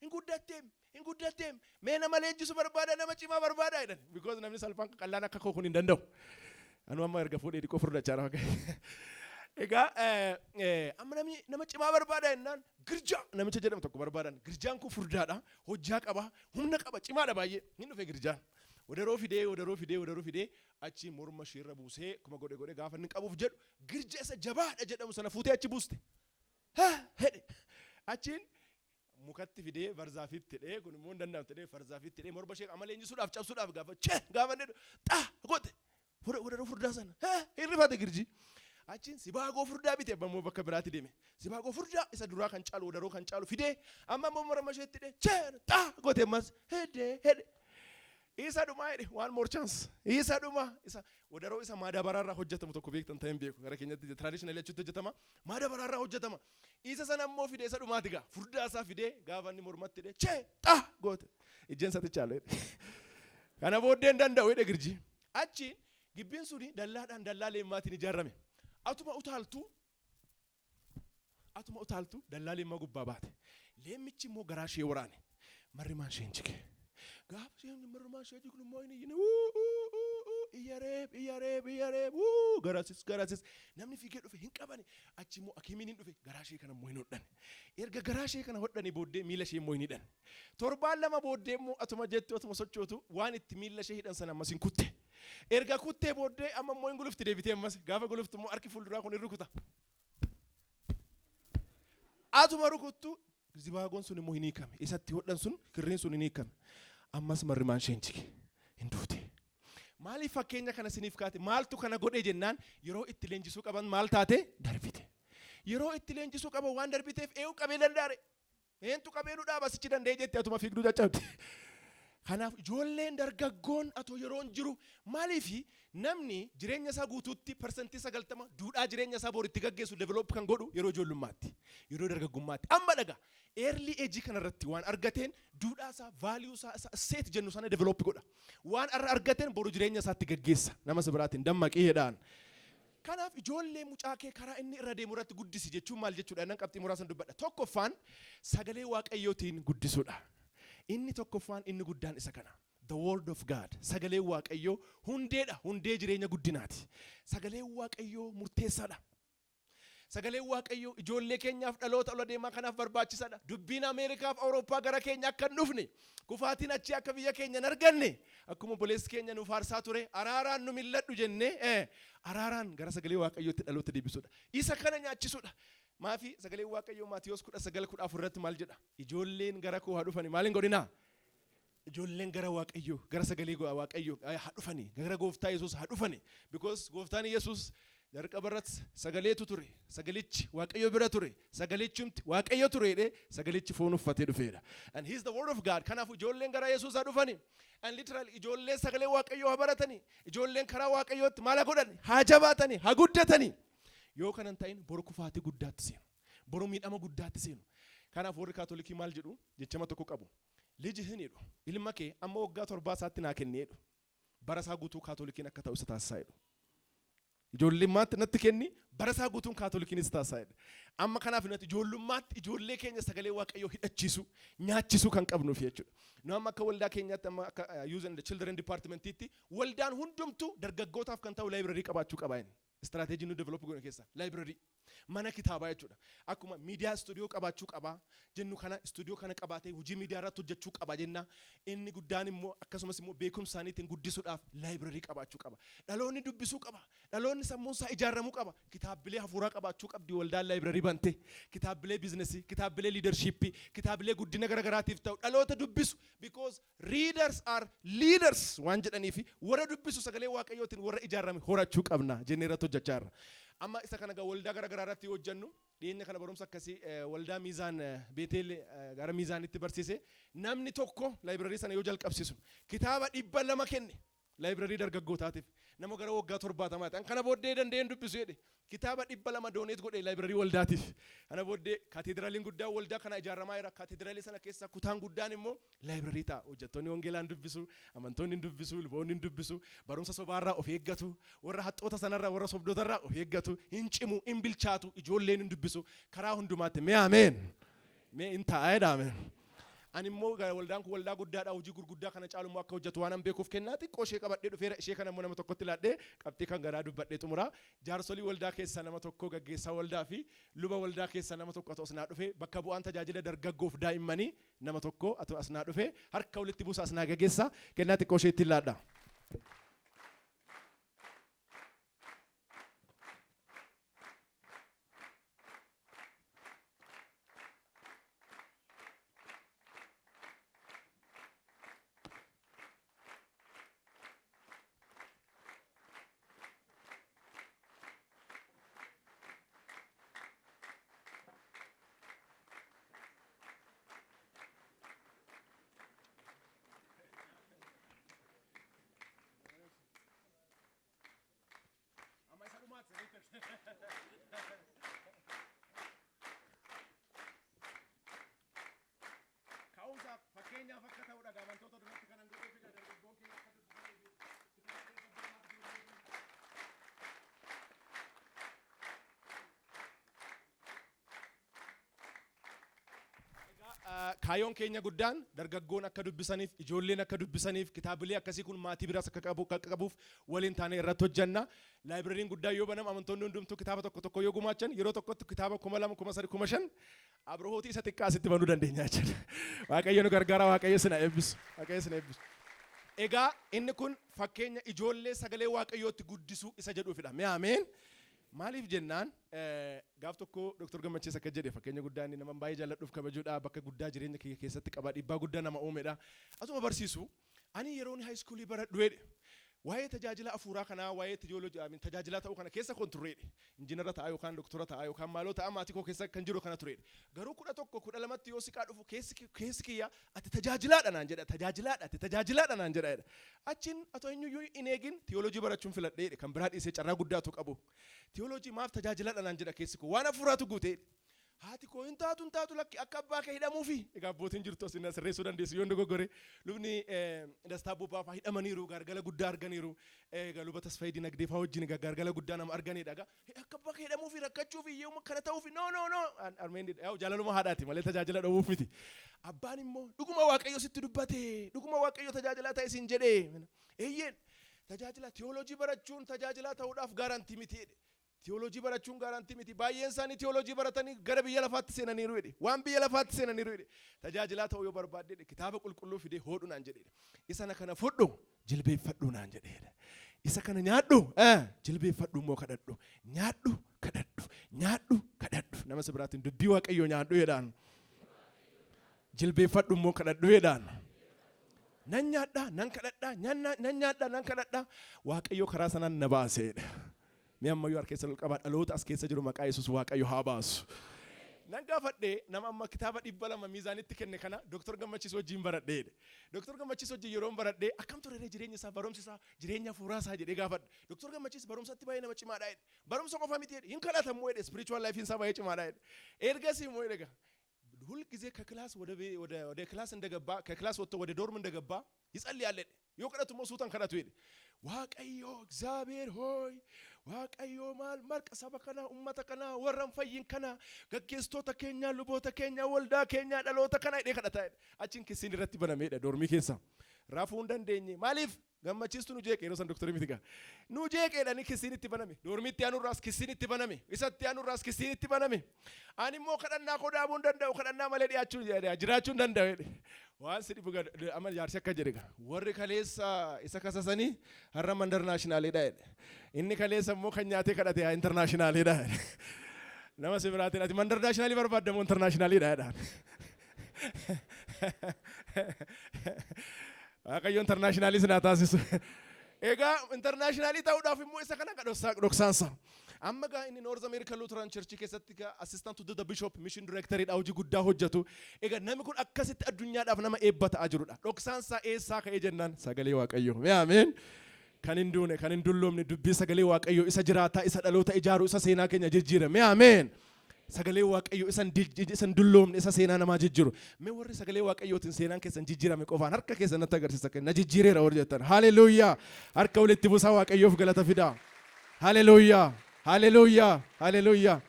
hin guddatteem, hin guddatteem, mee nama leenjisu barbaada, nama cimaa barbaada jedhan. Because namni salphaan qallaan akka koo kun hin danda'u. Anu amma erga fuudhee dhiqoo furdachaa jira. Egaa amma namni nama cimaa barbaada jennaan, Girjaa namicha jedhamu tokko barbaadan. Girjaan kun furdaadha, hojjaa qaba, humna qaba, cimaadha baay'ee. Hin dhufe Girjaan. Wadaroo fidee, wadaroo fidee, wadaroo fidee, achi morma isheerra buusee, akkuma godhe godhe, gaafa inni qabuuf jedhu, Girja isa jabaadha jedhamu sana fuutee achi buuste. Hedhe. Achiin mukatti fidee barzaafitti hidhee, kun immoo hin danda'amu jedhee, barzaafitti hidhee, morma ishee amma leenjisuudhaaf cabsuudhaaf gaafa chee gaafa inni xaa goote, wadaroo furdaa sana hin rifate Girji. Achiin sibaagoo furdaa bite. Amma immoo bakka biraatti deeme. Sibaagoo furdaa isa duraa kan caalu, wadaroo kan caalu fidee, amma immoo morma isheetti hidhee, chee xaa goote, ammas hidhee hedhe. Isa dhumaa jedhe, one more chance. Isa dhumaa, isa wadaroo isa maadabaraarraa hojjetamu tokko beektan ta'een beeku, gara keenyatti traditional achitti hojjetama, maadabaraarraa hojjetama. Isa sana immoo fidee, isa dhumaati gaa, furdaa isaa fidee, gaafa inni mormatti hidhee chee xaa goote, ijjeen saticha caalu jedhe. Kana booddee hin danda'u jedhe Girji. Achi gibbiin suni dallaadhaan, dallaa leemmaatiin ijaarame. Atuma utaaltu, atuma utaaltu, dallaa leemmaa gubbaa baate. Leemmichi immoo garaa ishee waraane. Marrimaan isheen jige. Gaafa isheen marrimaan ishee jignu immoo inni iyyine. iyyareeb iyyareeb iyyareeb wuu garasis garasis namni fiigee dhufe hin qabane. Achi immoo akimiin hin dhufe, garaa ishee kana immoo hin hodhan. Erga garaa ishee kana hodhanii booddee miila ishee immoo hin hidhan. Torbaan 2 booddee immoo atuma jettu atuma sochootu waan itti miila ishee hidhan sana ammas hin kutte. Erga kuttee booddee amma immoo hin gulufti deebitee ammas gaafa guluftu immoo harki fuulduraa kun hin rukuta. Atuma rukuttu zibaagoon sun immoo hin hiikame. Isatti hodhan sun kirriin sun hin hiikame. Ammas marrimaan isheen jige hin duute. Maaliif fakkeenya kana isiniif kaate? Maaltu kana godhe jennaan yeroo itti leenjisuu qaban maal taate? Darbite. Yeroo itti leenjisuu qaban waan darbiteef eeyu qabee danda'are? Eentu qabee nu dhaaba sichi danda'ee jette atuma fiigduu caccabde. Kanaaf ijoolleen dargaggoon atoo yeroon jiru maaliif namni jireenya isaa guutuutti 90% duudhaa jireenya isaa bor itti gaggeessu develop kan godhu yeroo ijoollummaatti, yeroo dargaggummaatti. Amma dhaga early age kanarratti waan argateen duudhaa isaa, value isaa, isa set jennu sana develop godha. Waan arra argateen boru jireenya isaatti gaggeessa. Nama si biraatiin dammaqii jedhaan. Kanaaf ijoollee mucaa kee karaa inni irra deemu irratti guddisi jechuun maal jechuudha? Nan qabxii muraasan dubbadha. Tokkoffaan sagalee Waaqayyootiin guddisuudha. Inni tokkoffaan inni guddaan isa kana. The word of God. Sagalee Waaqayyoo hundeedha. Hundee jireenya guddinaati. Sagaleen Waaqayyoo murteessaadha. Sagaleen Waaqayyoo ijoollee keenyaaf dhaloota ol adeemaa kanaaf barbaachisaadha. Dubbiin Ameerikaaf Awurooppaa gara keenya akka hin dhufne, kufaatiin achii akka biyya keenya hin arganne, akkuma obboleessi keenya nu faarsaa ture, araaraan nu milladhu jennee araaraan gara sagalee Waaqayyootti dhaloota deebisuudha. Isa kana nyaachisuudha. Maafi sagaleen Waaqayyoo Maatiyos 19:14 irratti maal jedha? Ijoolleen gara koo haa dhufani maal hin godhinaa? Ijoolleen gara Waaqayyoo, gara sagalee Waaqayyoo haa dhufani, gara Gooftaa Yesuus haa dhufani. Because Gooftaan Yesuus jalqaba irratti sagaleetu ture, sagalichi Waaqayyo bira ture, sagalichumti Waaqayyo ture jedhee sagalichi foon uffatee dhufeedha. And he is the word of God. Kanaaf ijoolleen gara Yesuus haa dhufani. And literally ijoolleen sagalee Waaqayyoo haa baratani. Ijoolleen karaa Waaqayyootti maal haa godhani? Haa jabaatani, haa guddatani. Yoo kana hin ta'in boru kufaatii guddaatti seenu. Boru miidhama guddaatti seenu. Kanaaf warri Kaatolikii maal jedhu? Jechama tokko qabu. Lijihn jedhu ilma kee amma waggaa 7 isaatti naa kenni jedhu. Bara isaa guutuu Kaatolikiin akka ta'u isa taasisaa jedhu. Ijoollummaatti natti kenni bara isaa guutuun Kaatolikiin isa taasisaa jedhu. Amma kanaaf nuti ijoollummaatti ijoollee keenya sagalee Waaqayyoo hidhachiisuu, nyaachisuu kan qabnuuf jechuudha. Nu amma akka waldaa keenyaatti amma akka Youth and Children Departmentiitti waldaan hundumtuu dargaggootaaf kan ta'u library qabaachuu qaba inni. Istirateejii nu develop goone keessa library mana kitaabaa jechuudha. Akkuma miidiyaa istuudiyoo qabaachuu qaba jennu kana istuudiyoo kana qabaatee hojii miidiyaa irratti hojjechuu qaba jenna. Inni guddaan immoo akkasumas immoo beekumsa isaaniitiin guddisuudhaaf library qabaachuu qaba. Dhaloonni dubbisuu qaba. Dhaloonni sammuun isaa ijaaramuu qaba. Kitaabbilee hafuuraa qabaachuu qabdi waldaan library bante. Kitaabbilee biizinasii, kitaabbilee leadershipii, kitaabbilee guddina garaagaraatiif ta'u dhaloota dubbisu. Because readers are leaders waan jedhaniif warra dubbisu sagalee Waaqayyootiin warra ijaarame horachuu qabna jennee irratti hojjechaa jirra. Amma isa kana waldaa garaagaraa irratti yoo hojjennu dhiyeenya kana barumsa akkasii waldaa Miizaan Beeteel gara Miizaanitti barsiise namni tokko laayibrarii sana yoo jalqabsiisu kitaaba 200 kenne laayibrarii dargaggootaatiif nama gara waggaa 70 ta'an kana booddee danda'een dubbisu jedhe kitaaba 200 donate godhe laayibrarii waldaatiif. Kana booddee kaateediraaliin guddaan waldaa kana ijaaramaa jira. Kaateediraalii sana keessa kutaan guddaan immoo laayibrarii ta'a. Hojjettoonni wangeelaan dubbisu, amantoonni hin dubbisu, luboonni hin dubbisu, barumsa sobaarraa of eeggatu, warra haxxoota sanarraa, warra sobdootarraa of eeggatu, hin cimu, hin bilchaatu, ijoolleen hin dubbisu. Karaa hundumaatti mee ameen. Mee hin ta'a jedha ameen. Ani immoo waldaan kun waldaa guddaadha, hojii gurguddaa kana caalu immoo akka hojjetu waan an beekuuf kennaa xiqqoo ishee qabadhee dhufeera. Ishee kana immoo nama tokkotti laadhee qabxii kan garaa dubbadhee xumura. Jaarsolii waldaa keessaa nama tokko, gaggeessaa waldaa fi luba waldaa keessaa nama tokko atoo as naa dhufe, bakka bu'aan tajaajila dargaggoof daa'immanii nama tokko atoo as naa dhufe, harka walitti buusa as naa gaggeessa, kennaa xiqqoo ishee ittiin laadha. Kaayyoon keenya guddaan dargaggoon akka dubbisaniif, ijoolleen akka dubbisaniif, kitaabilee akkasii kun maatii biraas akka qabuuf waliin taanee irratti hojjenna. Libraryn guddaa yoo banamu, amantoonni hundumtuu kitaaba tokko tokko yoo gumaachan, yeroo tokkotti kitaaba 2000, 3000, 5000 Abrahootii isa xiqqaa asitti banuu dandeenya jechuudha. Waaqayyo nu gargaara, Waaqayyo sina eebbisu. Waaqayyo sina eebbisu. Egaa inni kun fakkeenya ijoollee sagalee Waaqayyootti guddisuu isa jedhuufidha. Mee ameen. Maaliif jennaan, gaaf tokko Dr. Gammachiis akka jedhe, fakkeenya guddaa inni nama baay'ee jaalladhuuf kabajuudha, bakka guddaa jireenya kiyya keessatti qaba, dhiibbaa guddaa nama uumedha. Asuma barsiisu ani yeroon high schoolii baradhu jedhe, waa'ee tajaajila afuuraa kanaa, waa'ee tiyooloojii tajaajilaa ta'uu kana keessa koon turreedhe. Injiinara ta'a yookaan doktora ta'a yookaan maaloo ta'a, maatii koo keessa kan jiru kana tureedhe. Garuu 11 12tti yoo siqaa dhufu, keessi kiyya "Ati tajaajilaadha" naan jedha, "Tajaajilaadha, ati tajaajilaadha" naan jedha jedha. Achiin atoo eenyuyyuu hin eegin tiyooloojii barachuun filadheedhe, kan biraa dhiisee carraa guddaatu qabu. Tiyooloojii maaf? "Tajaajilaadha" naan jedha keessi koo, waan afuuraatu guutee. Haati koo, "Hin taatu, hin taatu, lakki, akka abbaa kee hidhamuufi." Egaa abbootiin jirtu asin sirreessuu dandeessu yoon dogoggore. Lubni Dastaa Bubbaa fa'aa hidhamaniiru, gaargala guddaa arganiiru. Egaa luba Tasfaayii Dinagdee fa'aa wajjin egaa gaargala guddaa nama arganidha. Egaa akka abbaa kee hidhamuufi, rakkachuufi, hiyyuma kana ta'uufi, no, no, no. Armeen jaalaluma haadhaati malee tajaajila dhowwuuf miti. Abbaan immoo, "Dhuguma Waaqayyo sitti dubbate? Dhuguma Waaqayyo tajaajilaa ta'e siin jedhee?" "Eeyyeen." "Tajaajila tiyooloojii barachuun tajaajilaa ta'uudhaaf guarantee miti" jedhe. "Tiyooloojii barachuun guarantee miti. Baay'een isaanii tiyooloojii baratanii gara biyya lafaatti seenaniiru" jedhe. "Waan biyya lafaatti seenaniiru" jedhe. "Tajaajilaa ta'uu yoo barbaadde," jedhe, "kitaaba qulqulluu fidee hodhu naan jedhe. Isa kana fudhu, jilbeeffadhu naan jedhe. Isa kana nyaadhu, jilbeeffadhu immoo kadhadhu. Nyaadhu, kadhadhu, nyaadhu, kadhadhu." Nama si biraatiin "Dubbii Waaqayyoo nyaadhu" jedhaan. "Jilbeeffadhu immoo kadhadhu" jedhaan. "Nan nyaadhaa, nan kadhadhaa, nan nyaadhaa, nan kadhadhaa. Waaqayyo karaa sanaan na baaseedha." Mee ammayyuu harka keessa ol qabaa, dhaloota as keessa jiru maqaa Yesuus Waaqayyo haa baasu. Nan gaafadhee nama amma kitaaba 200 miizaanitti kenne kana Dooktar Gammachiis wajjin baradheedha. Dooktar Gammachiis wajjin yeroon baradhee, akkam ture jireenya isaa, barumsi isaa, jireenya hafuuraa isaa jedhee gaafadhe. Dooktar Gammachiis barumsatti baay'ee nama cimaadha jedhe. Barumsa qofa miti jedhe, hin kadhatamu jedhe, spiritual life isaa baay'ee cimaadha jedhe. Ergasii immoo jedhe, ሁልጊዜ ከ class ወደ class እንደገባ፣ ከ class ወጥቶ ወደ dorm እንደገባ ይጸልያል jedhe. Yoo kadhatu immoo suutaan kadhatu jedhe. "Waaqayyo እግዚአብሔር ሆይ, Waaqayyo, maal marqa saba kana, ummata kana, warra hin fayyin kana, gaggeessitoota keenya, luboota keenya, waldaa keenya, dhaloota kana" jedhee kadhata jedhe. Achiin kisiin irratti banameedha dormii keessa. Rafuu hin dandeenye. Maaliif? Gammachiistu nu jeeqe, yeroo san doktorii miti gaa. Nu jeeqeedhani kisiin itti baname. Dormiitti aanurraas kisiin itti baname. Isatti aanurraas kisiin itti baname. "Ani immoo kadhannaa koo dhaabuu hin danda'u, kadhannaa malee dhiyaachuu jiraachuu hin danda'u" jedhe. Waan si dhibu amma jaarsi akka jedhe gaa. Warri kaleessa isa kasasanii har'a internationaliidha jedhe. Inni kaleessa immoo kan nyaatee kadhate haa internationaliidha jedhe. Nama si biraatiin "Ati internationalii barbaadda moo internationaliidha?" jedhaan. Waaqayyo internationalii sinaa taasisu. Egaa internationalii ta'uudhaaf immoo isa kana dhoksaansa. Amma gaa inni North America Lutheran Church keessatti gaa assistant to the bishop, mission directoridha, hojii guddaa hojjetu. Egaa namni kun akkasitti addunyaadhaaf nama eebba ta'aa jirudha. Dhoksaansaa eessaa ka'ee jennaan, sagalee Waaqayyoo. Mee ameen. Kan hin duune, kan hin dulloomne, dubbii sagalee Waaqayyoo isa jiraataa, isa dhaloota ijaaru, isa seenaa keenya jijjiira. Mee ameen. Sagalee Waaqayyoo isa hin dulloomne, isa seenaa namaa jijjiiru. Mee warri sagalee Waaqayyootiin seenaan keessan jijjiirame qofaan harka keessan natti agarsiisa. "Na jijjiireera" warri jettan. Haleluuyaa. Harka walitti buusaa Waaqayyoof galata fidaa. Haleluuyaa. Haleluuyaa. Haleluuyaa.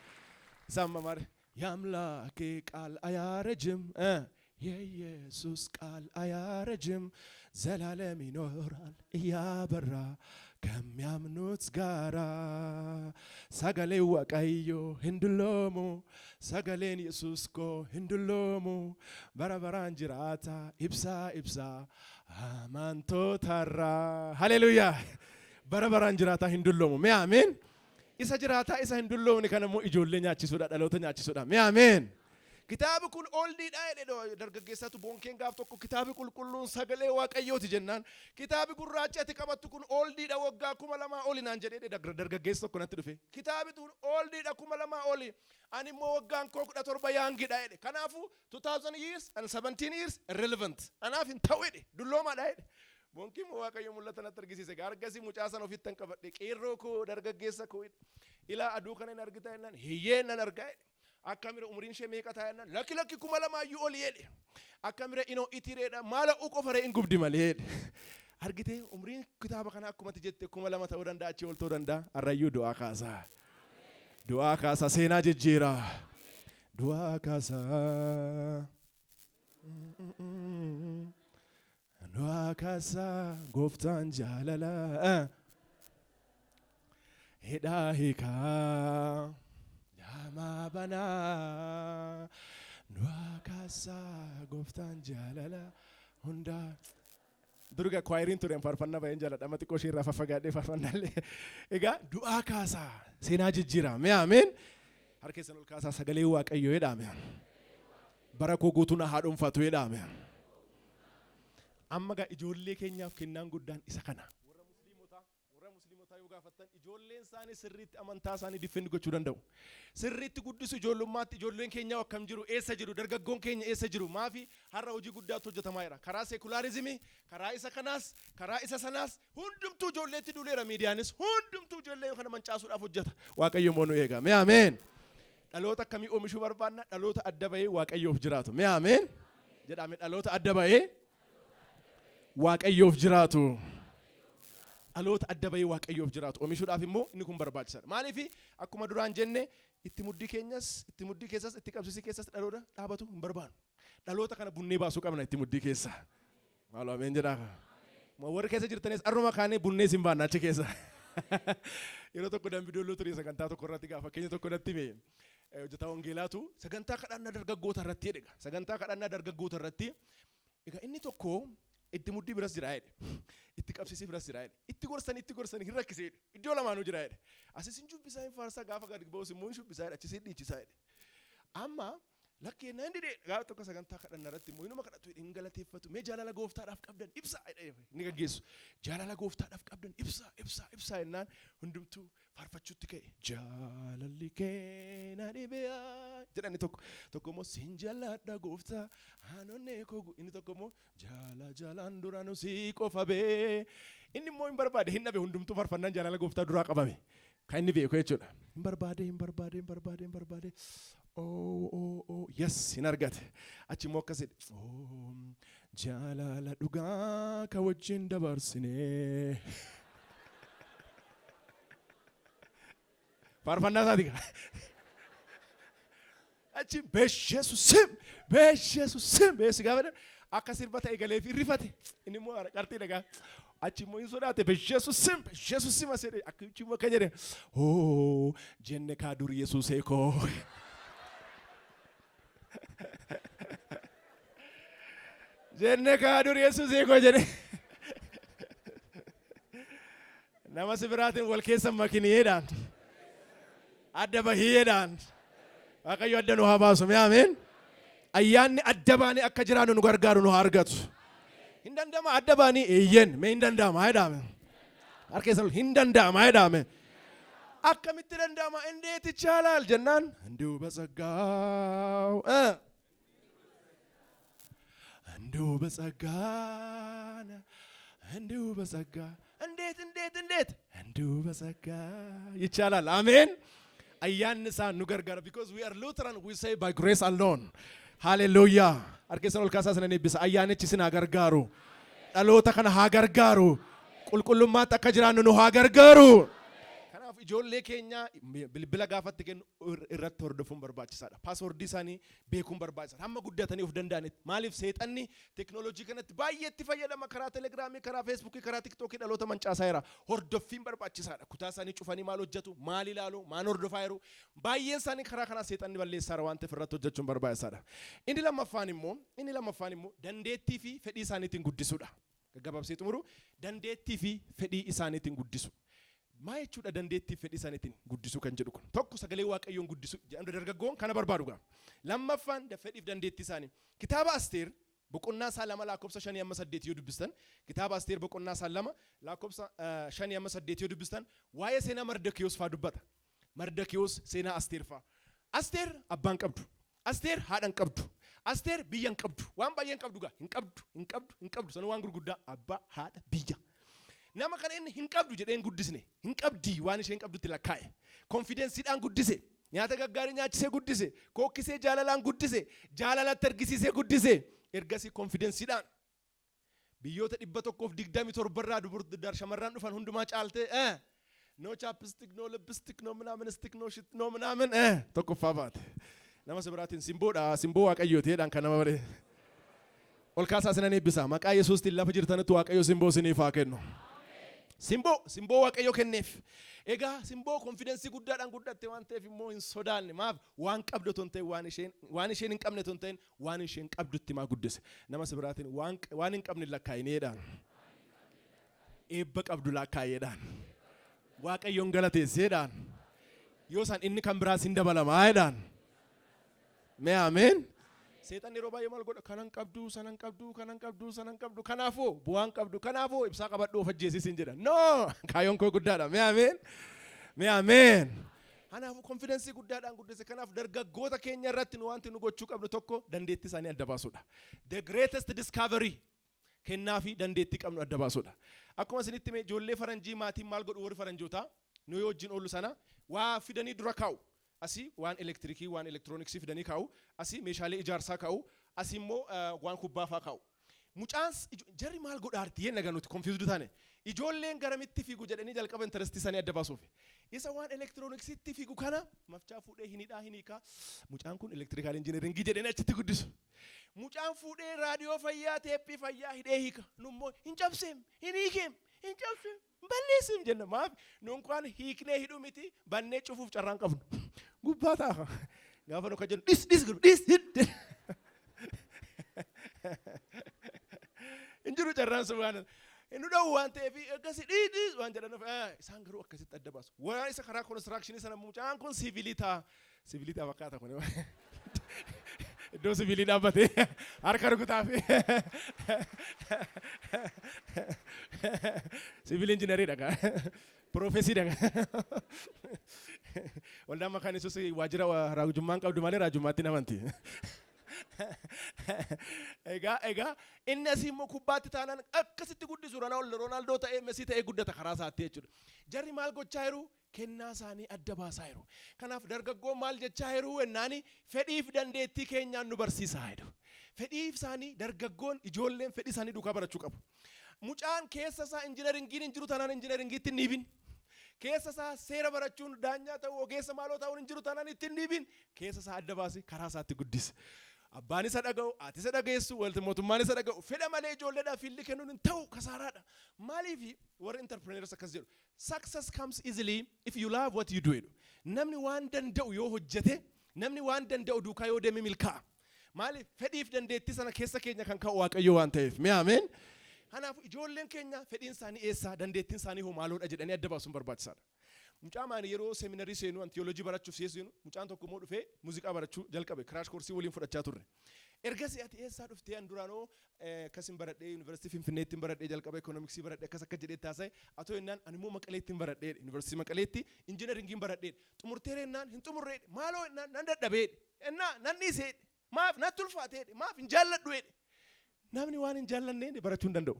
Isaan mamaare. የአምላኬ ቃል አያረጅም፣ የኢየሱስ ቃል አያረጅም፣ ዘላለም ይኖራል እያበራ ከሚያምኑት ጋራ። Sagalee Waaqayyoo hin dulloomu, sagaleen Yesuus koo hin dulloomu, bara baraan jiraata ibsaa ibsaa amantootarraa. Haleluuyaa! Bara baraan jiraataa, hin dulloomu. Mee ameen. Isa jiraataa, isa hin dulloomne kana immoo ijoollee nyaachisuudha, dhaloota nyaachisuudha. Mee ameen. "Kitaabi kun oldiidha" jedhe dargaggeessatu Boonkeen gaaf tokko. "Kitaabi qulqulluun sagalee Waaqayyooti" jennaan, "Kitaabi gurraachi ati qabattu kun oldiidha, waggaa 2000 oli" naan jedhee dargaggeessi tokko natti dhufe. "Kitaabi kun oldiidha, 2000 oli. Ani immoo waggaan koo 17, youngidha" jedhe. "Kanaafuu 2000 years and 17 years irrelevant. Anaaf hin ta'u" jedhe. "Dulloomaadha" jedhe. Boonkiin immoo Waaqayyo mul'ata natti argisiise. Argasii mucaa sana ofitti hin qabadhe. "Qeerroo koo, dargaggeessa koo, ilaa aduu kana hin argita?" jennaan, "Hiyyee, nan argaa" jedhe. "Akka mira umriin ishee meeqa ta'a?" jennaan, "Lakki, lakki, 2000 iyyuu oli" jedhe. "Akka mira inoo itireedha maala u qofa ree hin gubdi malee" jedhe. "Argitee, umriin kitaaba kana akkumatti jette 2000 ta'uu danda'a, achii ol ta'uu danda'a. Arrayyuu du'aa kaasaa. Du'aa kaasaa, seenaa jijjiiraa. Du'aa kaasaa. Kaasaa gooftaan jaalala. Hidhaa hiikaa jaamaa banaa. Du'aa kaasaa gooftaan jaalala hundaa. Durga choiriin ture, faarfannaa baay'een jaalladha. Amma xiqqoo ishee irraa faffagaadhee faarfannaallee. Egaa du'aa kaasaa, seenaa jijjiiraa. Mee ameen. Harka keessan ol kaasaa, sagalee Waaqayyoo jedhame. Bara koo guutuu na haa dhuunfatu jedhame. Amma gaa ijoollee keenyaaf kennaan guddaan isa kana. Warra musliimotaa yoo gaafattan, ijoolleen isaanii sirriitti amantaa isaanii defend gochuu danda'u. Sirriitti guddisu ijoollummaatti. Ijoolleen keenya akkam jiru? Eessa jiru? Dargaggoon keenya eessa jiru? Maafi har'a hojii guddaatu hojjetamaa jira. Karaa secularismii, karaa isa kanaas, karaa isa sanaas hundumtuu ijoolleetti duuleera. Miidiyaanis hundumtuu ijoollee kana mancaasuudhaaf hojjeta. Waaqayyo immoo nu eega. Mee ameen. Dhaloota akkamii oomishuu barbaanna? Dhaloota adda bahee Waaqayyoof jiraatu. Mee ameen. Jedhame, dhaloota adda bahee Waaqayyoof jiraatu. Dhaloota adda bahee Waaqayyoof jiraatu oomishuudhaaf immoo inni kun barbaachisaadha. Maaliif? Akkuma duraan jenne, itti muddii keenyas, itti muddii keessas, itti qabsiisii keessas dhaloota dhaabatu hin barbaannu. Dhaloota kana bunnee baasuu qabna itti muddii keessa. Maaloo ameen jedhaa. Warri keessa jirtanis arruma kaanee bunnee sin baanna achi keessa. Yeroo tokko Dambidolloo ture, sagantaa tokko irratti gaafa fakkeenya tokko natti hime. Hojjetaa wangeelaatu sagantaa kadhannaa dargaggoota irratti jedhe. Sagantaa kadhannaa dargaggoota irratti egaa inni tokko itti muddii biras jira jedhe. Itti qabsiisii biras jira jedhe. Itti gorsanii, itti gorsanii hin rakkisee jedhe. Iddoo lamaanuu jira jedhe. Asis hin shubbisaa, hin faarsaa, gaafa gadi ba'us immoo hin shubbisaa jedhe, achis hin dhiichisaa jedhe. Amma lakkee nan dide, gaafa tokko sagantaa kadhannaa irratti immoo inuma kadhatu jedhe, hin galateeffatu. Mee jaalala gooftaadhaaf qabdan ibsaa jedhe inni gaggeessu. Jaalala gooftaadhaaf qabdan ibsaa, ibsaa, ibsaa jennaan hundumtuu faarfachuutti ka'e. Jaalalli kee na dhibee jedha inni tokko. Tokko immoo sin jaalladha gooftaa haanonnee koo, inni tokko immoo jaala jaalaan dura nu si qofa bee. Inni immoo hin barbaade, hin dhabe, hundumtuu faarfannaan jaalala gooftaa duraa qabame. Kan inni beeku jechuudha. Hin barbaade, hin barbaade, hin barbaade, hin barbaade. Oh, oh, oh, yes, hin argate. Achi immoo akkas jedhe. Oh, jaalala dhugaa ka wajjin dabarsine. Faarfannaa isaati gaa. Achi በኢየሱስ ስም, በኢየሱስ ስም beessi gaafa jedhan akka sirba ta'e galee fi rifate. Inni immoo qarxii dhagaa. Achi immoo hin sodaate, በኢየሱስ ስም, በኢየሱስ ስም as jedhe. Achi immoo akka jedhe, oh, jenne kaa dur Yesuusee koo. Jenne kaa dur Yesuusee koo jedhe. Nama si biraatiin wal keessa makiniyeedhaan. Adda bahiyeedhaan. Waaqayyo adda nu haa baasu. Mee ameen. Ayyaanni adda baanii akka jiraannu nu gargaaru nu haa argatu. Hin danda'ama adda baanii, eeyyen, mee hin danda'ama haa jedhame. Harka keessan hin danda'ama haa jedhame. Akkamitti danda'ama? እንዴት ይቻላል jennaan እንዲሁ በጸጋው እንዲሁ በጸጋ እንዲሁ በጸጋ። እንዴት እንዴት እንዴት? እንዲሁ በጸጋ ይቻላል። አሜን። Ayyaanni isaa nu gargaara, because we are Lutheran, we say by grace alone. Hallelujah. Harka keessan ol kaasaa sinan eebbisa. Ayyaanichi isin haa gargaaru. Dhaloota kana haa gargaaru. Qulqullummaatti akka jiraannu nu haa gargaaru. Kanaaf ijoollee keenya bilbila gaafatti kennu irratti hordofuun barbaachisaadha. Passwordii isaanii beekuun barbaachisaadha. Hamma guddatanii of danda'anitti. Maaliif? Seexanni teekinooloojii kanatti baay'ee itti fayyadama. Karaa Telegramii, karaa Facebookii, karaa TikTokii dhaloota mancaasaa jira. Hordoffiin barbaachisaadha. Kutaa isaanii cufanii maal hojjetu, maal ilaalu, maal hordofaa jiru. Baay'een isaanii karaa kanaa seexanni balleessaa jira waan ta'eef irratti hojjechuun barbaachisaadha. Inni lammaffaan immoo dandeettii fi fedhii isaaniitiin guddisuudha. Gaggabaabsee xumuru, dandeettii fi fedhii isaaniitiin guddisu. Maa jechuudha dandeettii fi fedhii isaaniitiin guddisuu kan jedhu kun? Tokko, sagalee Waaqayyoon guddisuu jedhamtu, dargaggoon kana barbaadu gaa. Lammaffaan fedhiif dandeettii isaanii. Kitaaba Asteer boqonnaa isaa 2 lakkoofsa 5 amma 8 yoo dubbistan, kitaaba Asteer boqonnaa isaa 2 lakkoofsa 5 amma 8 yoo dubbistan, waa'ee seenaa Mardakiyoos faa dubbata. Mardakiyoos, seenaa Asteer faa. Asteer abbaan qabdu. Asteer haadha hin qabdu. Asteer biyya hin qabdu. Waan baay'ee hin qabdu gaa. Hin qabdu, hin qabdu, hin qabdu. Sana waan gurguddaa, abbaa, haadha, biyya. Nama kana inni hin qabdu jedhee hin guddisne. Hin qabdii, waan isheen qabdutti lakkaa'e. Confidenceiidhaan guddise. Nyaata gaggaarii nyaachisee guddise. Kookkisee jaalalaan guddise. Jaalalatti argisiisee guddise. Ergasii confidenceiidhaan biyyoota 127rraa dubur shamarran dhufan hundumaa caaltee, no chapstick, no lipstick, no ምናምን stick, no shit, no ምናምን, tokkoffaa baate. Nama si biraatiin simboodha, simboo Waaqayyooti jedhaan kan nama baree. Ol kaasaa sinan eebbisa. Maqaa Yesuustiin lafa jirtanitti Waaqayyo simboo isiniif haa kennu. Simboo, simboo Waaqayyo kenneef. Egaa Simboo confidence guddaadhaan guddatte waan ta'eef immoo hin sodaanne. Maaf? Waan qabdu otoo hin ta'in, waan isheen hin qabne otoo hin ta'in, waan isheen qabdutti maa guddise. Nama si biraatiin waan hin qabne lakkaa'inee. Eebba qabdu lakkaa'eedhaan. Waaqayyoon galateesseedhaan. Yoo isaan inni kan biraas hin dabalamaadhaan. Mee ameen. Seexanni yeroo baay'ee maal godha? Kanan qabdu, sanan qabdu, kanan qabdu, sanan qabdu. Kanaafuu bu'aan qabdu. Kanaafuu ibsaa qabadhu, of ajjeesisin jedha. No! Kaayyoon koo guddaadha. Mee ameen. Mee ameen. Kanaafuu confidence guddaadhaan guddise. Kanaaf dargaggoota keenya irratti nu wanti nu gochuu qabnu tokko dandeettii isaanii adda baasuudha. The greatest discovery, kennaa fi dandeettii qabnu adda baasuudha. Akkuma isinitti hime, ijoollee faranjii maatiin maal godhu? Warri faranjootaa nu wajjin oolu sana waa fidanii dura kaa'u. Asii waan elektirikii, waan elektirooniksii fidanii kaa'u. Asii meeshaalee ijaarsaa kaa'u. Asii immoo waan kubbaa fa'aa kaa'u. Mucaan jarri maal godhaarti yenna ganuuti confused taane. Ijoolleen garamitti fiigu jedhanii jalqaba interest isaanii adda baasuuf. Isa waan elektirooniksitti fiigu kana mafchaa fuudhee hin hidhaa, hin hiikaa. Mucaan kun electrical engineering jedhanii achitti guddisu. Mucaan fuudhee raadiyoo fayyaa, teeppii fayyaa hidhee hiika. Nummoo hin cabseem, hin hiikeem, hin cabseem, hin balleesseem jenna. Maaf? Nuun hiiknee hidhuu miti, bannee cufuuf carraan qabnu. Gubbaa taa'a. Gaafa nu kan jennu dhis dhis godhu dhis hidhe. Hin jiru carraan sun waan nu dha'u waan ta'eef akkasii dhiis dhiis waan jedhan isaan garuu akkasitti adda baasu. Waan isa karaa construction sana mucaan kun siviilii ta'a. Siviilii ta'a fakkaata kun. Iddoo siviilii dhaabbatee harka rukutaa fi civil engineer dha gaa. Piroofeesii dha gaa. Waldaan Makaana Yesuus waajjira raajummaan qabdu malee raajummaatti namanti. Egaa inni asii immoo kubbaatti taanaan akkasitti guddisu. Roonaaldoo ta'ee, Mesii ta'ee guddata karaa isaatti jechuudha. Jarri maal gochaa jiru? Kennaa isaanii adda baasaa jiru. Kanaaf dargaggoon maal jechaa jiru ennaani, fedhiif dandeettii keenyaan nu barsiisaa jedhu. Fedhiif isaanii, dargaggoon, ijoolleen fedhii isaanii duukaa barachuu qabu. Mucaan keessa isaa injineeringiin hin jiru taanaan injineeringiitti hin dhiibin. Keessa isaa seera barachuun, daanyaa ta'uu, ogeessa maaloo ta'uun hin jiru taanaan itti hin dhiibin. Keessa isaa adda baasi, karaa isaatti guddisi. Abbaan isa dhaga'u, haati isa dhageessu, walti mootummaan isa dhaga'u. Fedha malee ijoolleedhaaf field kennuun hin ta'u, kasaaraadha. Maaliif warri entrepreneurs akkas jedhu? "Success comes easily if you love what you do" jedhu. Namni waan danda'u yoo hojjete, namni waan danda'u duukaa yoo deeme milkaa'a. Maaliif? Fedhiif dandeettii sana keessa keenya kan ka'u Waaqayyo waan ta'eef. Mee ameen. Kanaaf ijoolleen keenya fedhiin isaanii eessaa, dandeettiin isaanii hoo maaloodha jedhanii adda baasuun barbaachisaadha. Mucaa maani yeroo seminarii seenu, an theology barachuuf seenu, mucaan tokko immoo dhufee muuziqaa barachuu jalqabe. Crash course waliin fudhachaa turre. Ergasii ati eessaa dhuftee? An duraanoo akkasin baradhee, yuunivarsiitii Finfinneetti baradhee, jalqaba ikoonomiksii baradhee, akkas akka jedhee taasise. Atoo jennaan, ani immoo Maqaleetti baradhee, yuunivarsiitii Maqaleetti injineeringiin baradhee. Xumurtee jennaan, hin xumurree. Maaloo jennaan, nan dadhabee ennaa nan dhiisee. Maaf? Natti ulfaatee. Maaf? Hin jaalladhu. Namni waan hin jaallanneen barachuu hin danda'u.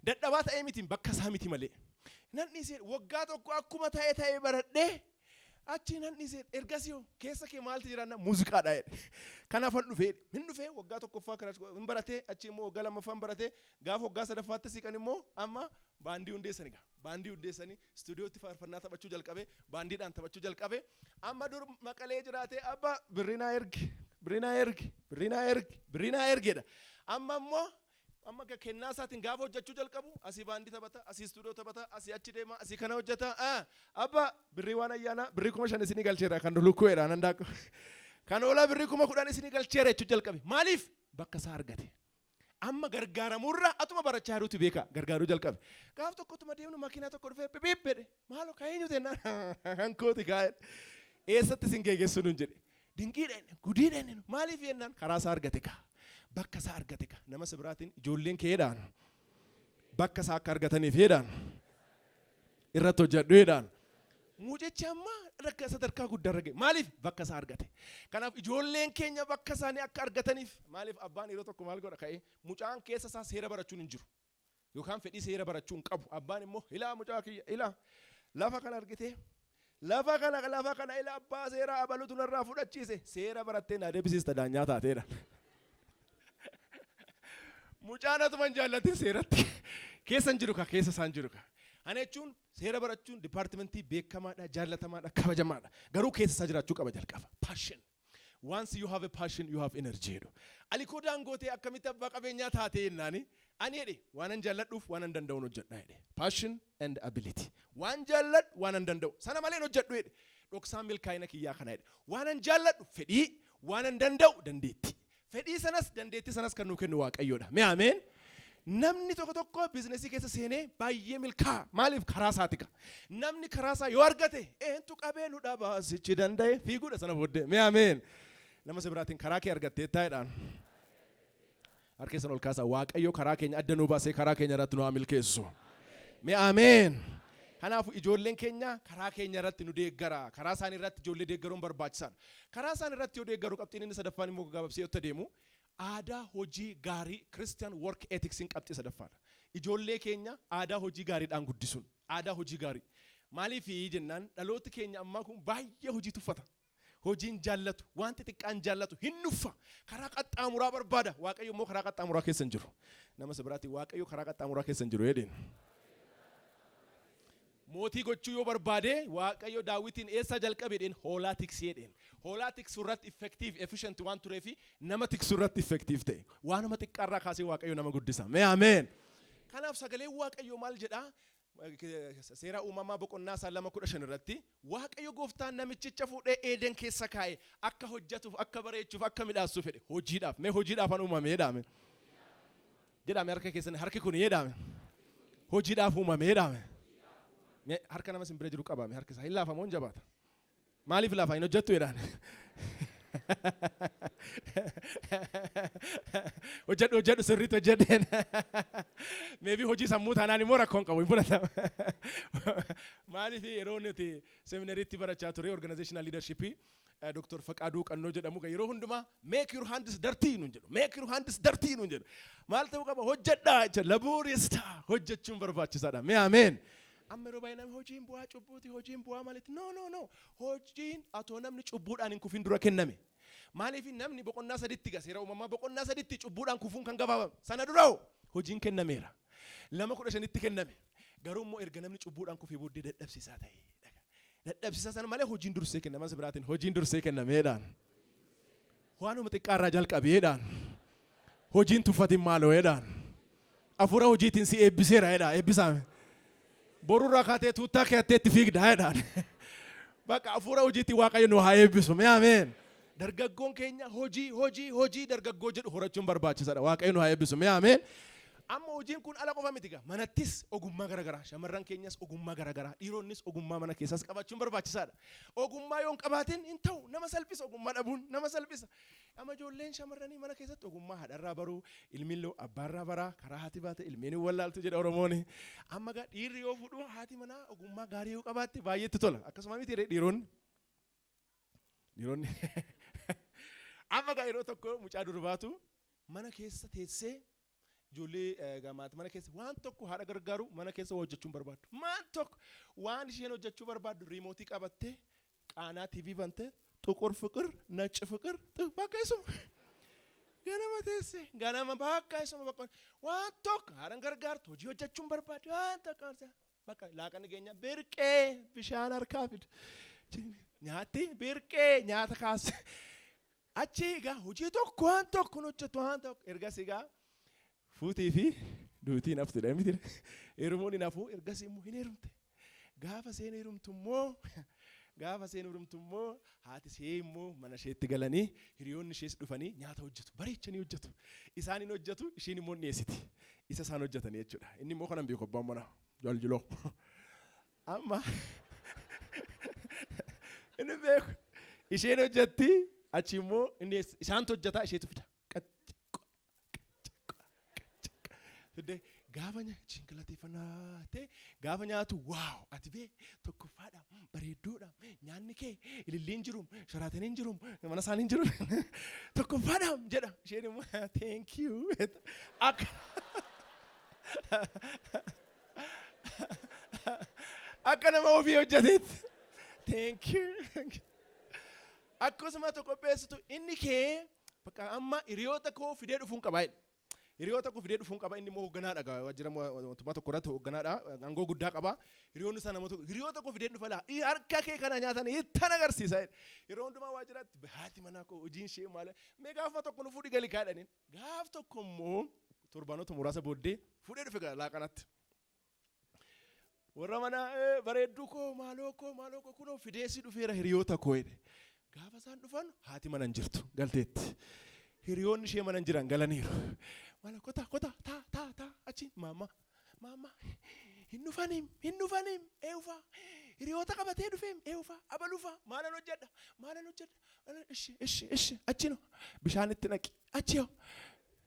Dadhabaa ta'ee miti, bakka isaa miti malee. Nan dhiisee, waggaa tokko akkuma ta'e ta'e baradhee achi nan dhiisee. Ergasii hoo keessa kee maaltu jira? Muuziqaadha jedhe. Kanaaf an dhufee, hin dhufee, waggaa tokkoffaa kana hin baratee, achi immoo waggaa lammaffaa hin baratee, gaafa waggaa sadaffaatti siqan immoo amma baandii hundeessani gaa. Baandii hundeessanii istuudiyootti faarfannaa taphachuu jalqabe, baandiidhaan taphachuu jalqabe. Amma dur Maqalee jiraatee, "Abba, birrii naa ergi, birrii naa ergi, birrii naa ergi, birrii naa ergi" jedha. Amma immoo amma kennaa isaatiin gaafa hojjechuu jalqabu, asii baandii taphata, asii istuudiyoo taphata, asii achi deema, asii kana hojjeta. "Abba, birrii waan ayyaanaa birrii 5,000 isinii galcheera, kan lukkuweedha nan daakku. Kan oolaa birrii 10,000 isinii galcheera" jechuu jalqabe. Maaliif? Bakka isaa argate. Amma gargaaramurra atuma barachaa jiruuti beeka gargaaruu jalqabe. Gaaf tokkottuma deemnu makiinaa tokko dhufee pipiip jedhe. "Maaloo, kan eenyu?" jennaan, "Kan kooti kaa'e." "Eessatti isin geeggessu?" nun jedhe. Dinqiidha inni, gudiidha inni. Maaliif jennaan, karaa isaa argate kaa. Bakka isaa argate kaa. Nama si biraatiin ijoolleen keedhaan bakka isaa akka argataniif jedhaan irratti hojjedhu jedhaan. Mucichi amma rakka sadarkaa guddaa irra ga'e. Maaliif? Bakka isaa argate. Kanaaf ijoolleen keenya bakka isaanii akka argataniif, maaliif abbaan yeroo tokko maal godha? Ka'ee mucaan keessa isaa seera barachuun hin jiru. Yookaan fedhii seera barachuu hin qabu. Abbaan immoo, "Ilaa mucaa kiyya, ilaa lafa kana argitee, lafa kana, lafa kana ilaa, abbaa seeraa abalutu narraa fudhachiise, seera barattee naa deebisiista, daanyaa taateedha." Mucaan atuma hin jaallatin seeratti keessa hin jiru ka, keessa isaan jiru ka. Ana jechuun seera barachuun department beekamaadha, jaallatamaadha, kabajamaadha. Garuu keessa isaa jiraachuu qaba jalqaba. Passion. Once you have a passion, you have energy jedhu. Alikoo Daangootee akkamitti abbaa qabeenyaa taatee jennaani, ani jedhe waan an jaalladhuuf waan an danda'uun hojjedha jedhe. Passion and ability. Waan jaalladhu, waan an danda'u. Sana malee hin hojjedhu jedhe. Dhoksaan milkaa'ina kiyyaa kana jedhe. Waan an jaalladhu fedhii, waan an danda'u dandeetti. Fedhii sanas dandeettii sanas kan nuu kennu Waaqayyoodha. Mee ameen. Namni tokko tokko biizinesii keessa seenee baay'ee milkaa'a. Maaliif? Karaa isaati ka. Namni karaa isaa yoo argate, eentu qabee nu dhabaa, sichi danda'e fiiguudha sana booddee. Mee ameen. Nama si biraatiin karaa kee argattee taa'edhaan. Harka keessan ol kaasaa. Waaqayyo karaa keenya adda nuu baasee karaa keenya irratti nu haa milkeessu. Mee ameen. Kanaafuu ijoolleen keenya karaa keenya irratti nu deeggara. Karaa isaanii irratti ijoollee deeggaruun barbaachisaadha. Karaa isaan irratti yoo deeggaru, qabxiin inni sadaffaan immoo gabaabsee yoo deemu, aadaa hojii gaarii, Christian work ethics, qabxii sadaffaadha. Ijoollee keenya aadaa hojii gaariidhaan guddisuun, aadaa hojii gaarii. Maaliif jennaan, dhalooti keenya ammaa kun baay'ee hojii tuffata. Hojiin jaallatu, waan xixiqqaan jaallatu, hin nuffa. Karaa qaxxaamuraa barbaada. Waaqayyo immoo karaa qaxxaamuraa keessa hin jiru. Nama si biraatti Waaqayyo karaa qaxxaamuraa keessa hin jiru jedheen. Mootii gochuu yoo barbaade, Waaqayyo Daawitiin eessaa jalqabe jedheen, hoolaa tiksii jedheen. Hoolaa tiksuu irratti effective, efficient waan tureefi nama tiksuu irratti effective ta'e. Waanuma xiqqaarraa kaasee Waaqayyo nama guddisa. Mee ameen. Kanaaf sagaleen Waaqayyo maal jedhaa? Seera Uumamaa boqonnaa isaa 2:15 irratti, Waaqayyo gooftaan namichicha fuudhee Eeden keessa kaa'e, akka hojjetuuf, akka bareechuuf, akka midhaassuuf fedhe. Hojiidhaaf. Mee hojiidhaaf an uumame jedhame. Jedhame harka keessan, harki kun jedhame. Hojiidhaaf uumame jedhame. Mee harka nama sin bira jiru qabame, harki isaa hin laafamoo hin jabaata? Maaliif laafa? Hin hojjettu jedhaan. Hojjedhu, hojjedhu, sirriitti hojjedheen. Maybe hojii sammuu taanaan immoo rakkoon qabu hin fudhatama. Maaliif, yeroo nuti seminariitti barachaa ture organizational leadership, Dr. Faqaaduu Qannoo jedhamu yeroo hundumaa "Make your hands dirty" nuun jedhu. "Make your hands dirty" nuun jedhu. Maal ta'uu qaba? Hojjedhaa jecha, laborious ta'a. Hojjechuun barbaachisaadha. Mee ameen. Amma yeroo baay'ee namni hojiin bu'aa cubbuuti, hojiin bu'aa maaliiti? No, no, no. Hojiin atoo namni cubbuudhaan hin kufin dura kenname. Maaliif, namni boqonnaa saditti ga, Seera Uumamaa boqonnaa saditti cubbuudhaan kufuun kan gabaabame. Sana dura hojiin kennameera. 2:15tti kenname. Garuu immoo erga namni cubbuudhaan kufee booddee dadhabsiisaa ta'e. Dadhabsiisaa sana malee hojiin dursee kenname. As biraatiin hojiin dursee kennameedhaan. Waanuma xiqqaarraa jalqabeedhaan. Hojiin tuffatin maaloo'eedhaan. Hafuura hojiitiin si eebbiseera jedha, eebbisaame. Borurraa kaatee tuuttaa keettee itti fiigda jedhaan. Bakka hafuura hojiitiin Waaqayyo nu haa eebbisu. Mee ameen. Dargaggoon keenya hojii, hojii, hojii dargaggoo jedhu horachuun barbaachisaadha. Waaqayyo nu haa eebbisu. Mee ameen. Amma hojiin kun ala qofa miti gaa. Manattis ogummaa garaagaraa, shamarran keenyas ogummaa garaagaraa, dhiironnis ogummaa mana keessas qabaachuun barbaachisaadha. Ogummaa yoo hin qabaatin hin ta'u, nama salphisa, ogummaa dhabuun nama salphisa. Amma ijoolleen shamarranii mana keessatti ogummaa haadharraa baruu, ilmiin abbaarraa baraa, karaa haati baate ilmiin hin wallaaltu jedha Oromoon. Amma gaa dhiirri yoo fuudhu, haati manaa ogummaa gaarii yoo qabaatte baay'eetti tola. Akkasuma miti dhiironni? Dhiironni. Amma gaa yeroo tokko mucaa durbaatu mana keessa teessee, ijoollee gamaati, mana keessa waan tokko haadha gargaaru, mana keessa hojjechuun barbaaddu. Waan tokko waan isheen hojjechuu barbaaddu, remote qabattee, Qaanaa TV bantee, ጥቁር ፍቅር ነጭ ፍቅር bakka isuma ganama teesse, ganama bakka isuma bakka waan tokko haadhan gargaartu, hojii hojjechuun barbaaddu, waan tokko bakka laaqanni keenya, birqee bishaan harkaa fidu, nyaatti, birqee nyaata kaase, achi egaa hojii tokko waan tokko hin hojjetu, waan tokko. Ergas egaa fuutii fi duutiin haftudha miti, heerumuun hin hafu. Ergas immoo hin heerumte. Gaafa seen heerumtu immoo haati ishee immoo mana isheetti galanii, hiriyoonni ishees dhufanii nyaata hojjetu, bareechanii hojjetu. Isaan hin hojjetu, isheen immoo dhiyeessiti isa isaan hojjetanii jechuudha. Inni immoo kanan beeku abbaan manaa jaljiloo amma inni beeku, isheen hojjetti, achi immoo inni isaantu hojjetaa, isheetu fida. Fidee gaafa nyaachin galateeffannaa ta'e, gaafa nyaatu, "Wow, ati bee tokkoffaadha, bareedduudha, nyaanni kee, ililliin jiru, sharaataniin jiru, mana isaaniin jiru, tokkoffaadha," jedha. Isheen immoo "Thank you." Akka nama ofii hojjeteetti "Thank you." Akkasuma qopheessitu, inni kee bakka amma hiriyoota koo fidee dhufuun qabaa jedhe. Hiriyoota koo fidee dhufuun qaba. Inni immoo hoogganaadha. Waajjira mootummaa tokko irratti hoogganaadha. Aangoo guddaa qaba. Hiriyoonni isaa namoota hiriyoota koo fidee dhufa laa. Harka kee kana nyaatan ittan agarsiisa. Yeroo hundumaa waajjiraatti haati manaa koo hojiin ishee maal mee gaafa tokko nu fuudhi gali kaadhaniin. Gaaf tokko immoo torbanoota muraasa booddee fuudhee dhufe gara laaqanaatti. Warra manaa bareedduu koo, maaloo koo, maaloo koo, kunoo fidee si dhufeera hiriyoota koo jedhe. Gaafa isaan dhufan haati mana hin jirtu, galteetti. Hiriyoonni ishee mana hin jiran, galaniiru. Mala kota kota taa taa taa achi maama maama hin dhufaniim, hin dhufaniim, eewufaa hiriyoota qabatee dhufeem, eewufaa abalufaa, maalan hojjedha, maalan hojjedha? Ishi ishi ishi, achi no bishaan itti naqi, achi yoo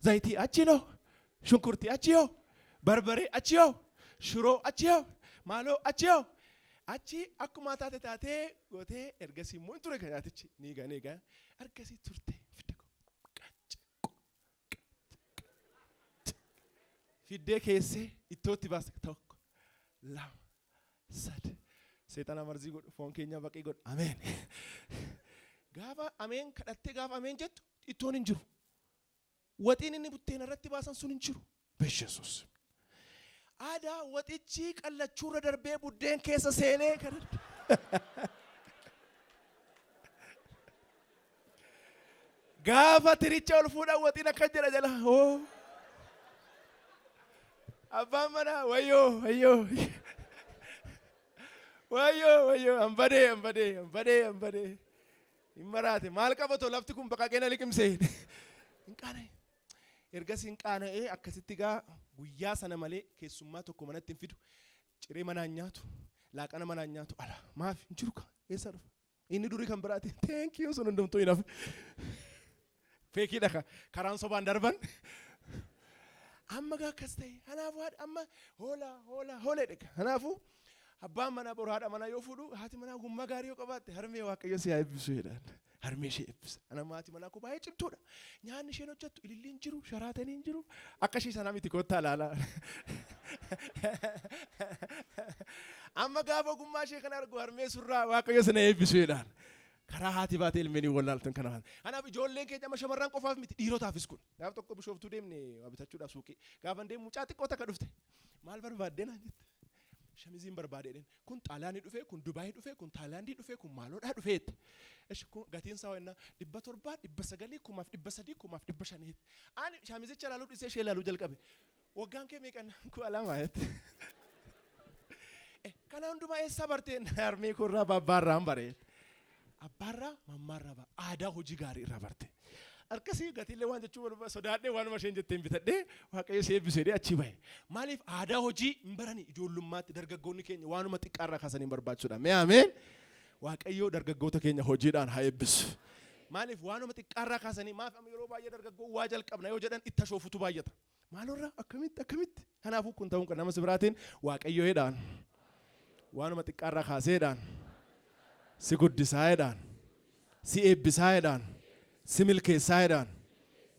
zayitii, achi no shunkurtii, achi yoo barbaree, achi yoo shiroo, achi yoo maaloo, achi yoo achi akkuma taate taatee gootee. Ergasii immoo hin ture kan nyaatichi ni egaa ni egaa ergasii turte fidde fiddee keessee ittootti baaste. Tokko, lama, sadi. Seexana marzii godhu, foon keenya baqii godhu. Ameen. Gaafa ameen kadhattee, gaafa ameen jettu, ittoon hin jiru. Waxiin inni buddeena irratti baasan sun hin jiru. Beeshesus. Aadaa waxichi qallachuurra darbee buddeen keessa seenee kan gaafa tiricha ol fuudhan waxiin akkas jedha jala. Oo. Abbaan manaa, "Wayyoo, wayyoo, wayyoo, wayyoo, an badee, an badee, an badee, an badee." Hin maraate. Maal qabatu lafti kun baqaqee na liqimsee. Hin qaana'e. Ergasii hin qaana'ee. Akkasitti gaa guyyaa sana malee keessummaa tokko manatti hin fidu. Ciree manaan nyaatu, laaqana manaan nyaatu ala. Maaf hin jiru ka eessa dhufa? Inni durii kan biraati. Thank you, sun hundumtuu hin hafe. Feekiidha ka karaan sobaan darban. Amma gaa akkas ta'e. Kanaafuu haadha amma hoolaa hoolaa hoolee dhqa. Kanaafuu abbaan manaa boru haadha manaa yoo fuudhu, haati manaa ogummaa gaarii yoo qabaatte, "Harmee, Waaqayyo si haa eebbisu" jedhaan. Harmee ishee eebbisa. Ana maatii manaa koo baay'ee cimtuudha. Nyaanni isheen hojjettu ililliin jiru, sharaataniin jiru. Akka ishee sanaa miti, kottaa ilaalaa. Amma gaafa ogummaa ishee kana argu, "Harmee surraa, Waaqayyo si na eebbisu" jedhaan. Karaa haati baatee ilmeen hin wallaaltan kana. Kanaaf ijoolleen keenya amma shamarran qofaaf miti, dhiirotaafis kun. Gaaf tokko Bishooftuu deemne waa bitachuudhaaf suuqii. Gaafa deemu mucaa xiqqoo takka dhufte. "Maal barbaaddee?" naan jette. "Shamiziin barbaade" jedheen. "Kun Xaaliyaanii dhufe, kun Dubaayii dhufe, kun Taayilaandii dhufe, kun maaloodhaa dhufe" jette. Ishi kun gatiin isaa wayinaa 700, 900, 1300, 1500. Ani shamizicha ilaaluu dhiisee ishee ilaaluu jalqabe. "Waggaan kee meeqan?" "2,000" jette. "Kana hundumaa eessaa barteen?" "Harmee koorraa, baabbaarraan bare." Abbaarraa, mammaarraa bara aadaa hojii gaarii irraa barte. Akkasii gatiillee waan jechuu barbaadu sodaadhee, waanuma isheen jetteen bitadhee, "Waaqayyo si eebbisu" jedhee achii bahe. Maaliif aadaa hojii hin barani ijoollummaatti dargaggoonni keenya? Waanuma xiqqaarraa kaasanii hin barbaachisuudha. Mee ameen. Waaqayyo dargaggoota keenya hojiidhaan haa eebbisu. Maaliif waanuma xiqqaarraa kaasanii? Maaf amma yeroo baay'ee dargaggoo waa jalqabna yoo jedhan itti ashoofutu baay'ata. Maalorraa akkamitti akkamitti? Kanaafuu kun ta'uun kan nama si biraatiin Waaqayyo jedhaan, waanuma xiqqaarraa kaaseedhaan si guddisaa jedhaan, si eebbisaa jedhaan, si milkeessaa jedhaan.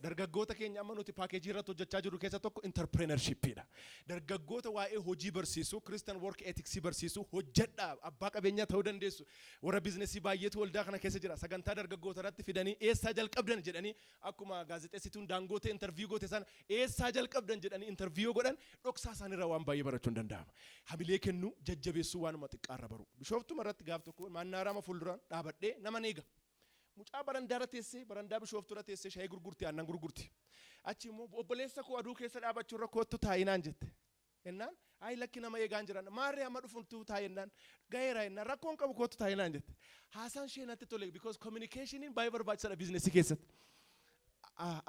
Dargaggoota keenya amma nuti paakeejii irratti hojjechaa jirru keessa tokko entrepreneurshipidha. Dargaggoota waa'ee hojii barsiisuu, Christian work ethics barsiisuu, hojjedhaa, abbaa qabeenyaa ta'uu dandeessu. Warra biizinesii baay'eetu waldaa kana keessa jira. Sagantaa dargaggoota irratti fidanii eessaa jalqabdan jedhanii, akkuma gaazexeessituun Daangootee interview goote sana, eessaa jalqabdan jedhanii interview godhan, dhoksaa isaaniirraa waan baay'ee barachuun danda'ama. Hamilee kennuu, jajjabeessuu waanuma xiqqaarra baru. Bishooftuma irratti gaaf tokko mannaarama fuulduraan dhaabadhee nama eega. Mucaa barandaarra teessee, barandaa Bishooftuurra teessee shaayii gurgurti, aannan gurgurti. Achi immoo, "Obboleessa koo, aduu keessa dhaabachuu irra kottu taa'inaan" jette. Jennaan, "Ayi lakki, nama eegaan jiran." "Maarree amma dhufuntuu taa'ennaan gaheera" jennaan, "Rakkoon qabu, kottu taa'inaan" jette. Haasaan ishee natti tole, because communicationiin baay'ee barbaachisaadha biizinesii keessatti.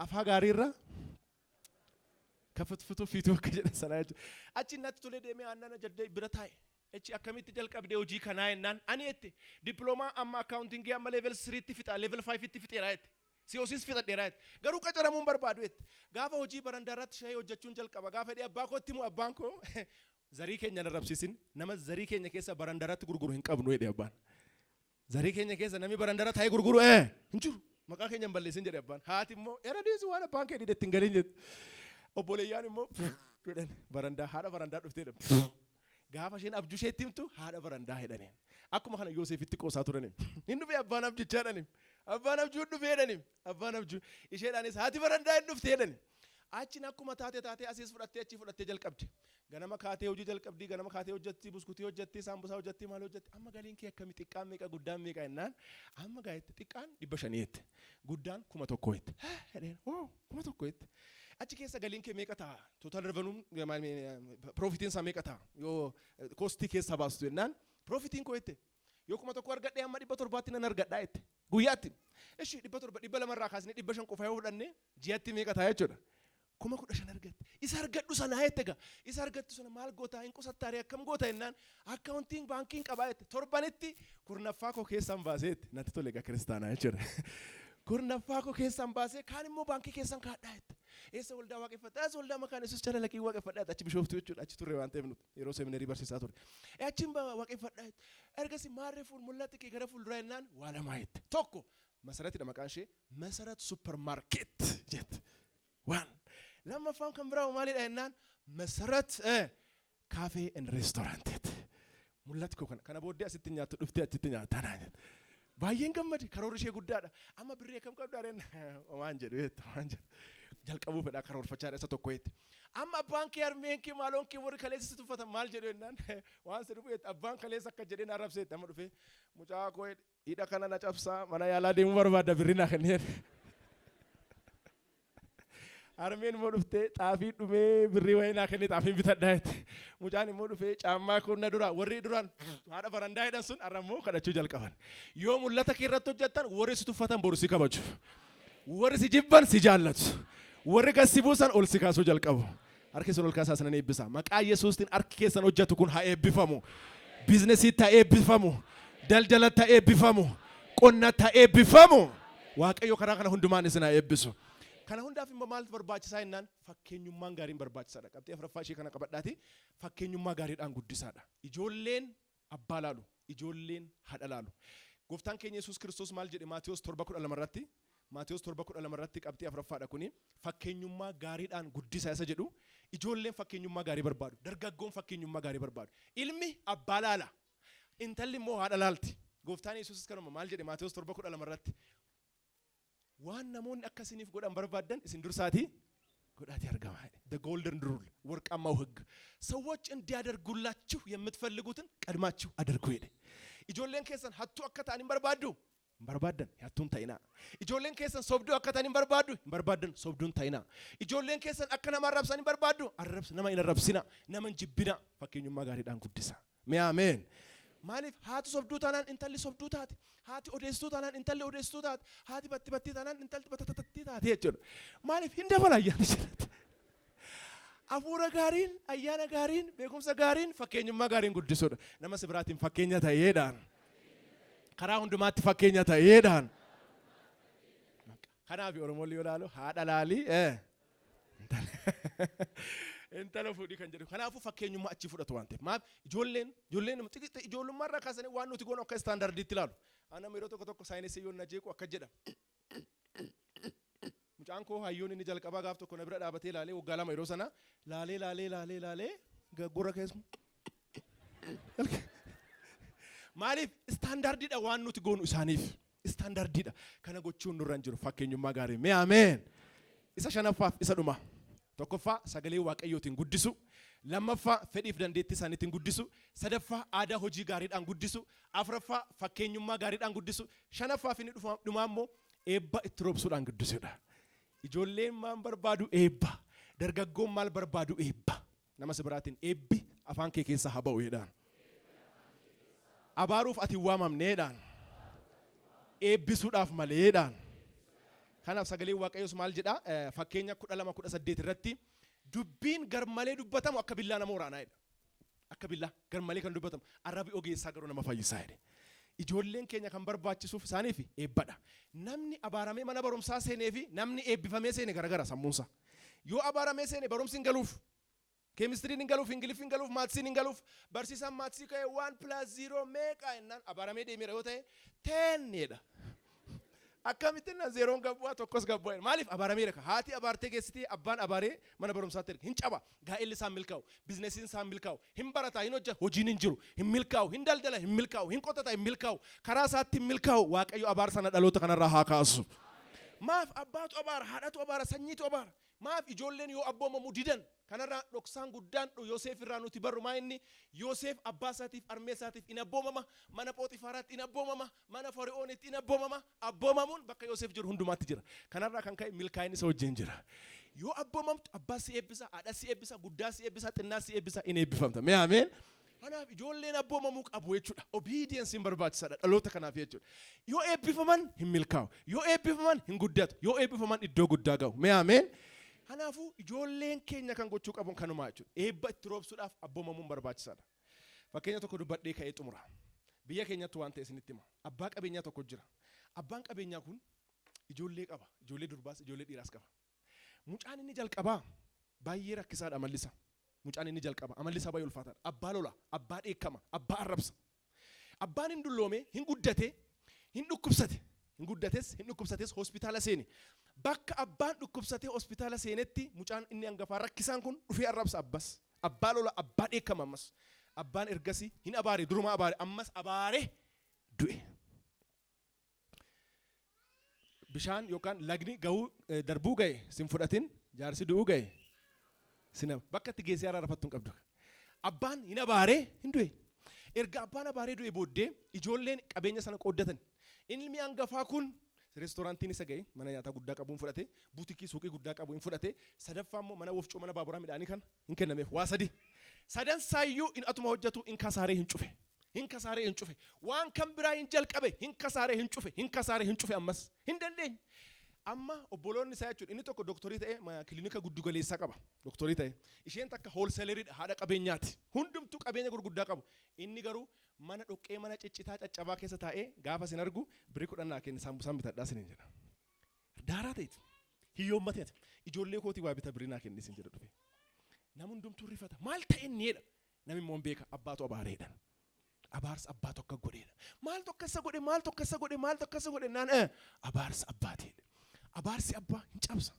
Afaa gaariirra kafutfutuu fiituu akka jedhan sanaa jechuudha. Achi natti tolee deemee aannan ajaddee bira taa'e. Achi, "Akkamitti jalqabdee hojii kanaa?" jennaan, "Ani," jette, "diploomaa amma accountingii amma level 3tti fixa, level 5tti fixeera" jette. "COCs fixadheera" jette. "Garuu qacaramuun barbaadu" jette. "Gaafa hojii barandaa irratti shaayii hojjechuun jalqaba. Gaafa fedhii abbaa kootti himu, abbaan koo, 'Zarii keenya na rabsiisin, nama zarii keenya keessa barandaa irratti gurguru hin qabnu' jedhe abbaan. "Zarii keenya keessa namni barandaa irra taa'ee gurguru hin jiru. Maqaa keenya hin balleessin" jedhe abbaan. Haati immoo, "Era dhiisi, waan abbaan kee dide ittiin galiin" jette. Obboleeyyaan immoo jedhan, barandaa haadha barandaa dhuftee jedhan. Gaafa isheen abjuu isheetti himtu, haadha barandaa jedhaniin. Akkuma kana Yoosefitti qoosaa turaniin. Hin dhufe abbaan abjichaa jedhaniin. Abbaan abjuu dhufee jedhaniin. Abbaan abjuu. Isheedhaanis haati barandaa hin dhufte jedhani. Achiin akkuma taate taatee asiis fudhattee achii fudhattee jalqabde. Ganama kaatee hojii jalqabdii, ganama kaatee hojjetti, buskutii hojjetti, saambusaa hojjetti, maal hojjetti. Amma galiin kee akkami, xiqqaan meeqa, guddaan meeqa jennaan, amma gaa'etti xiqqaan 500 jette. Guddaan 1000 jette. Jedheen, oo 1000 jette. Achi keessa galiin kee meeqa ta'a? Total revenue, profitiin isaa meeqa ta'a? Yoo costii keessaa baastu jennaan, profitiin koo jette. Yoo 1000 argadhee hamma 700tti nan argadhaa jette. Guyyaatti. Ishi 700, 200rraa kaasnee 500 qofa yoo fudhanne ji'atti meeqa ta'a jechuudha? 15,000 argatte. Isa argadhu sana jette egaa. Isa argattu sana maal goota, hin qusattaaree, akkam goota jennaan, accountiin baankiin qabaa jette. Torbanitti kurnaffaa koo keessaan baasee jette. Natti tole egaa kiristaanaa jechuudha. Kurnaffaa koo keessaan baasee kaan immoo baankii keessan kaadhaa jette. Eessa waldaa waaqeffadhaa? Eessa waldaa Makaana Yesuus Calalaqii waaqeffadhaa jette. Achi Bishooftuu jechuudha. Achi turre waan ta'eef nuti yeroo seminarii barsiisaa ture. Achiin waaqeffadhaa jette. Ergasii maarree fuul mul'atti kee gara fuulduraa jennaan, waa lamaa jette. Tokko Masaratidha maqaan ishee, Masarat Supermarket jette. Waan lammaffaan kan biraa maalidha jennaan, Masarat Cafe and Restaurant jette. Mul'ati koo kana. Kana booddee asitti nyaattu, dhuftee achitti nyaattaa naan jette. Baay'een gammade, karoorri ishee guddaadha. Amma birrii akkam qabdaa reen waan jedhu jette, waan jedhu. Jalqabuu fedhaa, karoorfachaa isa tokko jette. Amma abbaan kee, harmeen kee, maaloon kee, warri kaleessa si tuffatan maal jedhu jennaan, waan si dhufu jette, abbaan kaleessa akka jedheen arrabsee jette, amma dhufee mucaa koo hidha kana na cabsaa, mana yaalaa deemuu barbaadda, birrii naa kennee. Harmeen immoo dhuftee xaafii dhumee, birrii wayii naa kennee xaafiin bitadhaa jette. Mucaan immoo dhufee caammaa kun na dura, warri duraan haadha barandaa jedhan sun har'a immoo kadhachuu jalqaban. Yoo mul'ata kee irratti hojjettan, warri si tuffatan boru si kabaju. Warri si jibban si jaallatu. Warri gad si buusan ol si kaasuu jalqabu. Harki sun ol kaasaa sanan eebbisa. Maqaa Yesuustiin harki keessan hojjetu kun haa eebbifamu. Businessiitti haa eebbifamu. Daldalatti haa eebbifamu. Qonnatti haa eebbifamu. Waaqayyo karaa kana hundumaan isin haa eebbisu. Kana hundaaf immoo maaltu barbaachisaa jennaan, fakkeenyummaan gaariin barbaachisaadha. Qabxii afuraffaa ishee kana qabadhaati, fakkeenyummaa gaariidhaan guddisaadha. Ijoolleen abbaa laalu, ijoolleen haadha laalu. Gooftaan keenya Yesuus Kiristoos maal jedhe Maatiyos 7:12 irratti? Maatiyos 7:12 irratti, qabxii afuraffaadha kuni. Fakkeenyummaa gaariidhaan guddisaa isa jedhu, ijoolleen fakkeenyummaa gaarii barbaadu. Dargaggoon fakkeenyummaa gaarii barbaadu. Ilmi abbaa laala. Intalli immoo haadha laalti. Gooftaan Yesuusis kanuma maal jedhe Maatiyos 7:12 irratti? Waan namoonni akka isiniif godhan barbaaddan isin dursaatii godhaatii argamaa jedhe. The golden rule፣ ወርቃማው ሕግ፣ ሰዎች እንዲያደርጉላችሁ የምትፈልጉትን ቀድማችሁ አድርጉ jedhe. Ijoolleen keessan hattuu akka ta'an hin barbaaddu? Hin barbaaddan, hattuu hin ta'inaa. Ijoolleen keessan sobduu akka ta'an hin barbaaddu? Hin barbaaddan, sobduu hin ta'inaa. Ijoolleen keessan akka nama arrabsan hin barbaaddu? Arrabsa nama hin arrabsina, nama hin jibbina. Fakkeenyummaa gaariidhaan guddisa. Mee ameen. Maaliif, haati sobduu taanaan intalli sobduu taate. Haati odeessituu taanaan intalli odeessituu taate. Haati batti battii taanaan intalli batatattii taate jechuudha. Maaliif, hin dabala ayyaana jalatti. Hafuura gaariin, ayyaana gaariin, beekumsa gaariin, fakkeenyummaa gaariin guddisuudha. Nama si biraatiin fakkeenya ta'eedhaan. Karaa hundumaatti fakkeenya ta'eedhaan. Kanaaf Oromoon yoo ilaalu, haadha laalii intala fuudhii kan jedhu. Kanaafuu fakkeenyummaa achi fudhatu waan ta'eef. Maaf, ijoolleen xixiqqoo ijoollummaa irraa kaasanii waan nuti goonu akka standardiitti ilaalu. Anam yeroo tokko tokko saayinsii yoo na jeequ akka jedha. Mucaan koo hayyoon inni jalqabaa gaaf tokko na bira dhaabatee laalee, waggaa 2 yeroo sana, laalee laalee laalee laalee gurra keessa. Maaliif, standardiidha waan nuti goonu isaaniif. Standardiidha. Kana gochuun nurra hin jiru, fakkeenyummaa gaarii. Mee ameen. Isa shanaffaaf isa dhuma. Tokkoffaa, sagalee Waaqayyootiin guddisu. Lammaffaa, fedhiif dandeettii isaaniitiin guddisu. Sadaffaa, aadaa hojii gaariidhaan guddisu. Afuraffaa, fakkeenyummaa gaariidhaan guddisu. Shanaffaa fi inni dhumaa immoo eebba itti roobsuudhaan guddisuudha. Ijoolleen maal barbaadu? Eebba. Dargaggoon maal barbaadu? Eebba. Nama si biraatiin eebbi afaan kee keessa haa ba'u jedhaan. Abaaruuf ati hin waamamneedhaan. Eebbisuudhaaf maleedhaan. Kanaaf sagaleen Waaqayyoos maal jedha? Fakkeenya 12:18 irratti, dubbiin garmalee dubbatamu akka billaa nama waraanaa jedha. Akka billaa garmalee kan dubbatamu. Arrabi ogeessaa garuu nama fayyisaa jedhe. Ijoolleen keenya kan barbaachisuuf isaaniif eebbadha. Namni abaaramee mana barumsaa seenee fi namni eebbifamee seene garagara sammuunsa. Yoo abaaramee seene barumsi hin galuuf. Keemistiriin hin galuuf, Ingiliffi hin galuuf, mathsiin hin galuuf. Barsiisaan mathsii ka'ee 1 plus 0 meeqa jennaan, abaaramee deemeera yoo ta'e, 10 jedha. Akkamitti jennaan, zeroon gabbu'aa, tokkos gabbu'aa. Maaliif, abaarameera ka. Haati abaartee geessitee, abbaan abaaree mana barumsaatti erge. Hin caba. Gaa'elli isaan milkaa'u. Businessiin isaan milkaa'u. Hin barataa, hin hojjeta, hojiin hin jiru. Hin milkaa'u, hin daldala, hin milkaa'u, hin qotata, hin milkaa'u. Karaa isaatti hin milkaa'u. Waaqayyo abaarsa sana dhaloota kanarraa haa kaasu. Maaf, abbaatu abaara, haadhatu abaara, sanyiitu abaara. Maaf ijoolleen yoo abboomamuu didan? Kanarraa dhoksaan guddaan Yoseef irraa nuti barru maa inni? Yoseef abbaa isaatiif, armee isaatiif in abboomama, mana Pooxifaaraatti in abboomama, mana Fari'oonitti in abboomama. Abboomamuun bakka Yoseef jiru hundumaatti jira. Kanarraa kan ka'e milkaa'inni isa wajjin jira. Yoo abboomamtu, abbaa si eebbisa, haadha si eebbisa, guddaa si eebbisa, xinnaa si eebbisa, in eebbifamta. Mee ameen. Kanaaf ijoolleen abboomamuu qabu jechuudha. Obedience barbaachisaadha dhaloota kanaaf jechuudha. Yoo eebbifaman hin milkaa'u. Yoo eebbifaman hin guddatu. Yoo eebbifaman iddoo guddaa ga'u. Mee ameen. Kanaafuu ijoolleen keenya kan gochuu qabu kanumaa jechuudha. Eebba itti roobsuudhaaf abboomamuun barbaachisaadha. Fakkeenya tokko dubbadhee ka'ee xumura. Biyya keenyatti waan ta'e isinitti hima. Abbaa qabeenyaa tokko jira. Abbaan qabeenyaa kun ijoollee qaba. Ijoollee durbaas, ijoollee dhiiraas qaba. Mucaan inni jalqabaa baay'ee rakkisaadha amallisa. Mucaan inni jalqaba amalli isaa baay'ee ulfaataadha. Abbaa lola, abbaa dheekkama, abbaa arrabsa. Abbaan hin dulloome, hin guddate, hin dhukkubsate. Hin guddates, hin dhukkubsates, hospitaala seene. Bakka abbaan dhukkubsatee hospitaala seenetti mucaan inni hangafaa rakkisaan kun dhufee arrabsa abbas. Abbaa lola, abbaa dheekkama ammas. Abbaan ergasii hin abaare, duruma abaare, ammas abaare du'e. Bishaan yookaan lagni gahuu darbuu ga'e sin fudhatin, jaarsi du'uu ga'e sina bakka itti geessee araarfattu hin qabdu. Abbaan hin abaaree hin du'e. Erga abbaan abaaree du'e booddee ijoolleen qabeenya sana qooddatan. Ilmi hangafaa kun reestooraantiin isa ga'e, mana nyaataa guddaa qabu hin fudhate, buutikii suuqii guddaa qabu hin fudhate, sadaffaa immoo mana wofcoo, mana baaburaa midhaanii kana hin kennameef, waa sadi. Sadan saayyuu in atuma hojjetu hin kasaaree hin cufe. Hin kasaaree hin cufe. Waan kan biraa hin jalqabe, hin kasaaree hin cufe, hin kasaaree hin cufe, ammas hin dandeenye. Amma obboloonni isaa jechuudha, inni tokko doktorii ta'e, kilinika guddu galeessaa qaba, doktorii ta'e. Isheen takka wholesaleriidha, haadha qabeenyaati. Hundumtuu qabeenya gurguddaa qabu. Inni garuu mana dhoqqee, mana ciccitaa caccabaa keessa taa'ee gaafa isin argu, "Birrii 10 naa kenni, saambusaan bitadhaa," isiniin jedha. Daaraa ta'eeti. Hiyyoommateeti. "Ijoollee kootii waa bita, birrii naa kenni," isin jedha dhufe. Namni hundumtuu rifata. Maal ta'e inni jedha. Namni immoo hin beeka, abbaatu abaareedha. Abaarsa abbaatu akka godheedha. Maaltu akka isa godhe, maaltu akka isa godhe, maaltu akka isa godhe naan abaarsa abbaateedha. Abaarsi abbaa hin cabsa.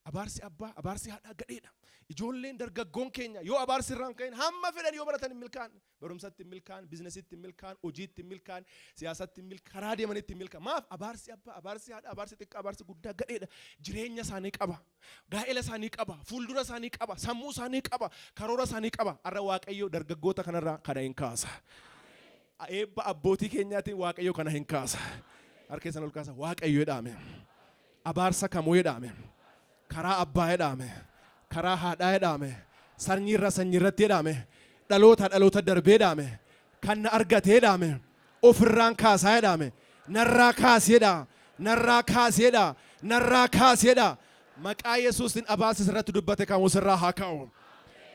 Abaarsi abbaa, abaarsi haadhaa gadheedha. Ijoolleen dargaggoon keenya yoo abaarsi irraan ka'in, hamma fedhan yoo baratan hin milkaa'an. Barumsatti hin milkaa'an, biizinesitti hin milkaa'an, hojiitti hin milkaa'an, siyaasatti hin milkaa'an, karaa deemanitti hin milkaa'an. Maaf? Abaarsi abbaa, abaarsi haadhaa, abaarsi xiqqaa, abaarsi guddaa gadheedha. Jireenya isaanii qaba. Gaa'ela isaanii qaba. Fuuldura isaanii qaba. Sammuu isaanii qaba. Karoora isaanii qaba. Har'a Waaqayyo dargaggoota kanarraa kana hin kaasa. Eebba abbootii keenyaatiin Waaqayyo kana hin kaasa. Harka keessan ol kaasa. Waaqayyo jedhaame. Abaarsa kamuu jedhaame. Karaa abbaa jedhaame. Karaa haadhaa jedhaame. Sanyiirra sanyiirratti jedhaame. Dhaloota dhaloota darbee jedhaame. Kan na argatee jedhaame. Ofirraan kaasaa jedhaame. Narraa kaaseedha. Narraa kaaseedha. Narraa kaaseedha. Maqaa Yesuusin abaarsi sirratti dubbate kamuu sirraa haa ka'u.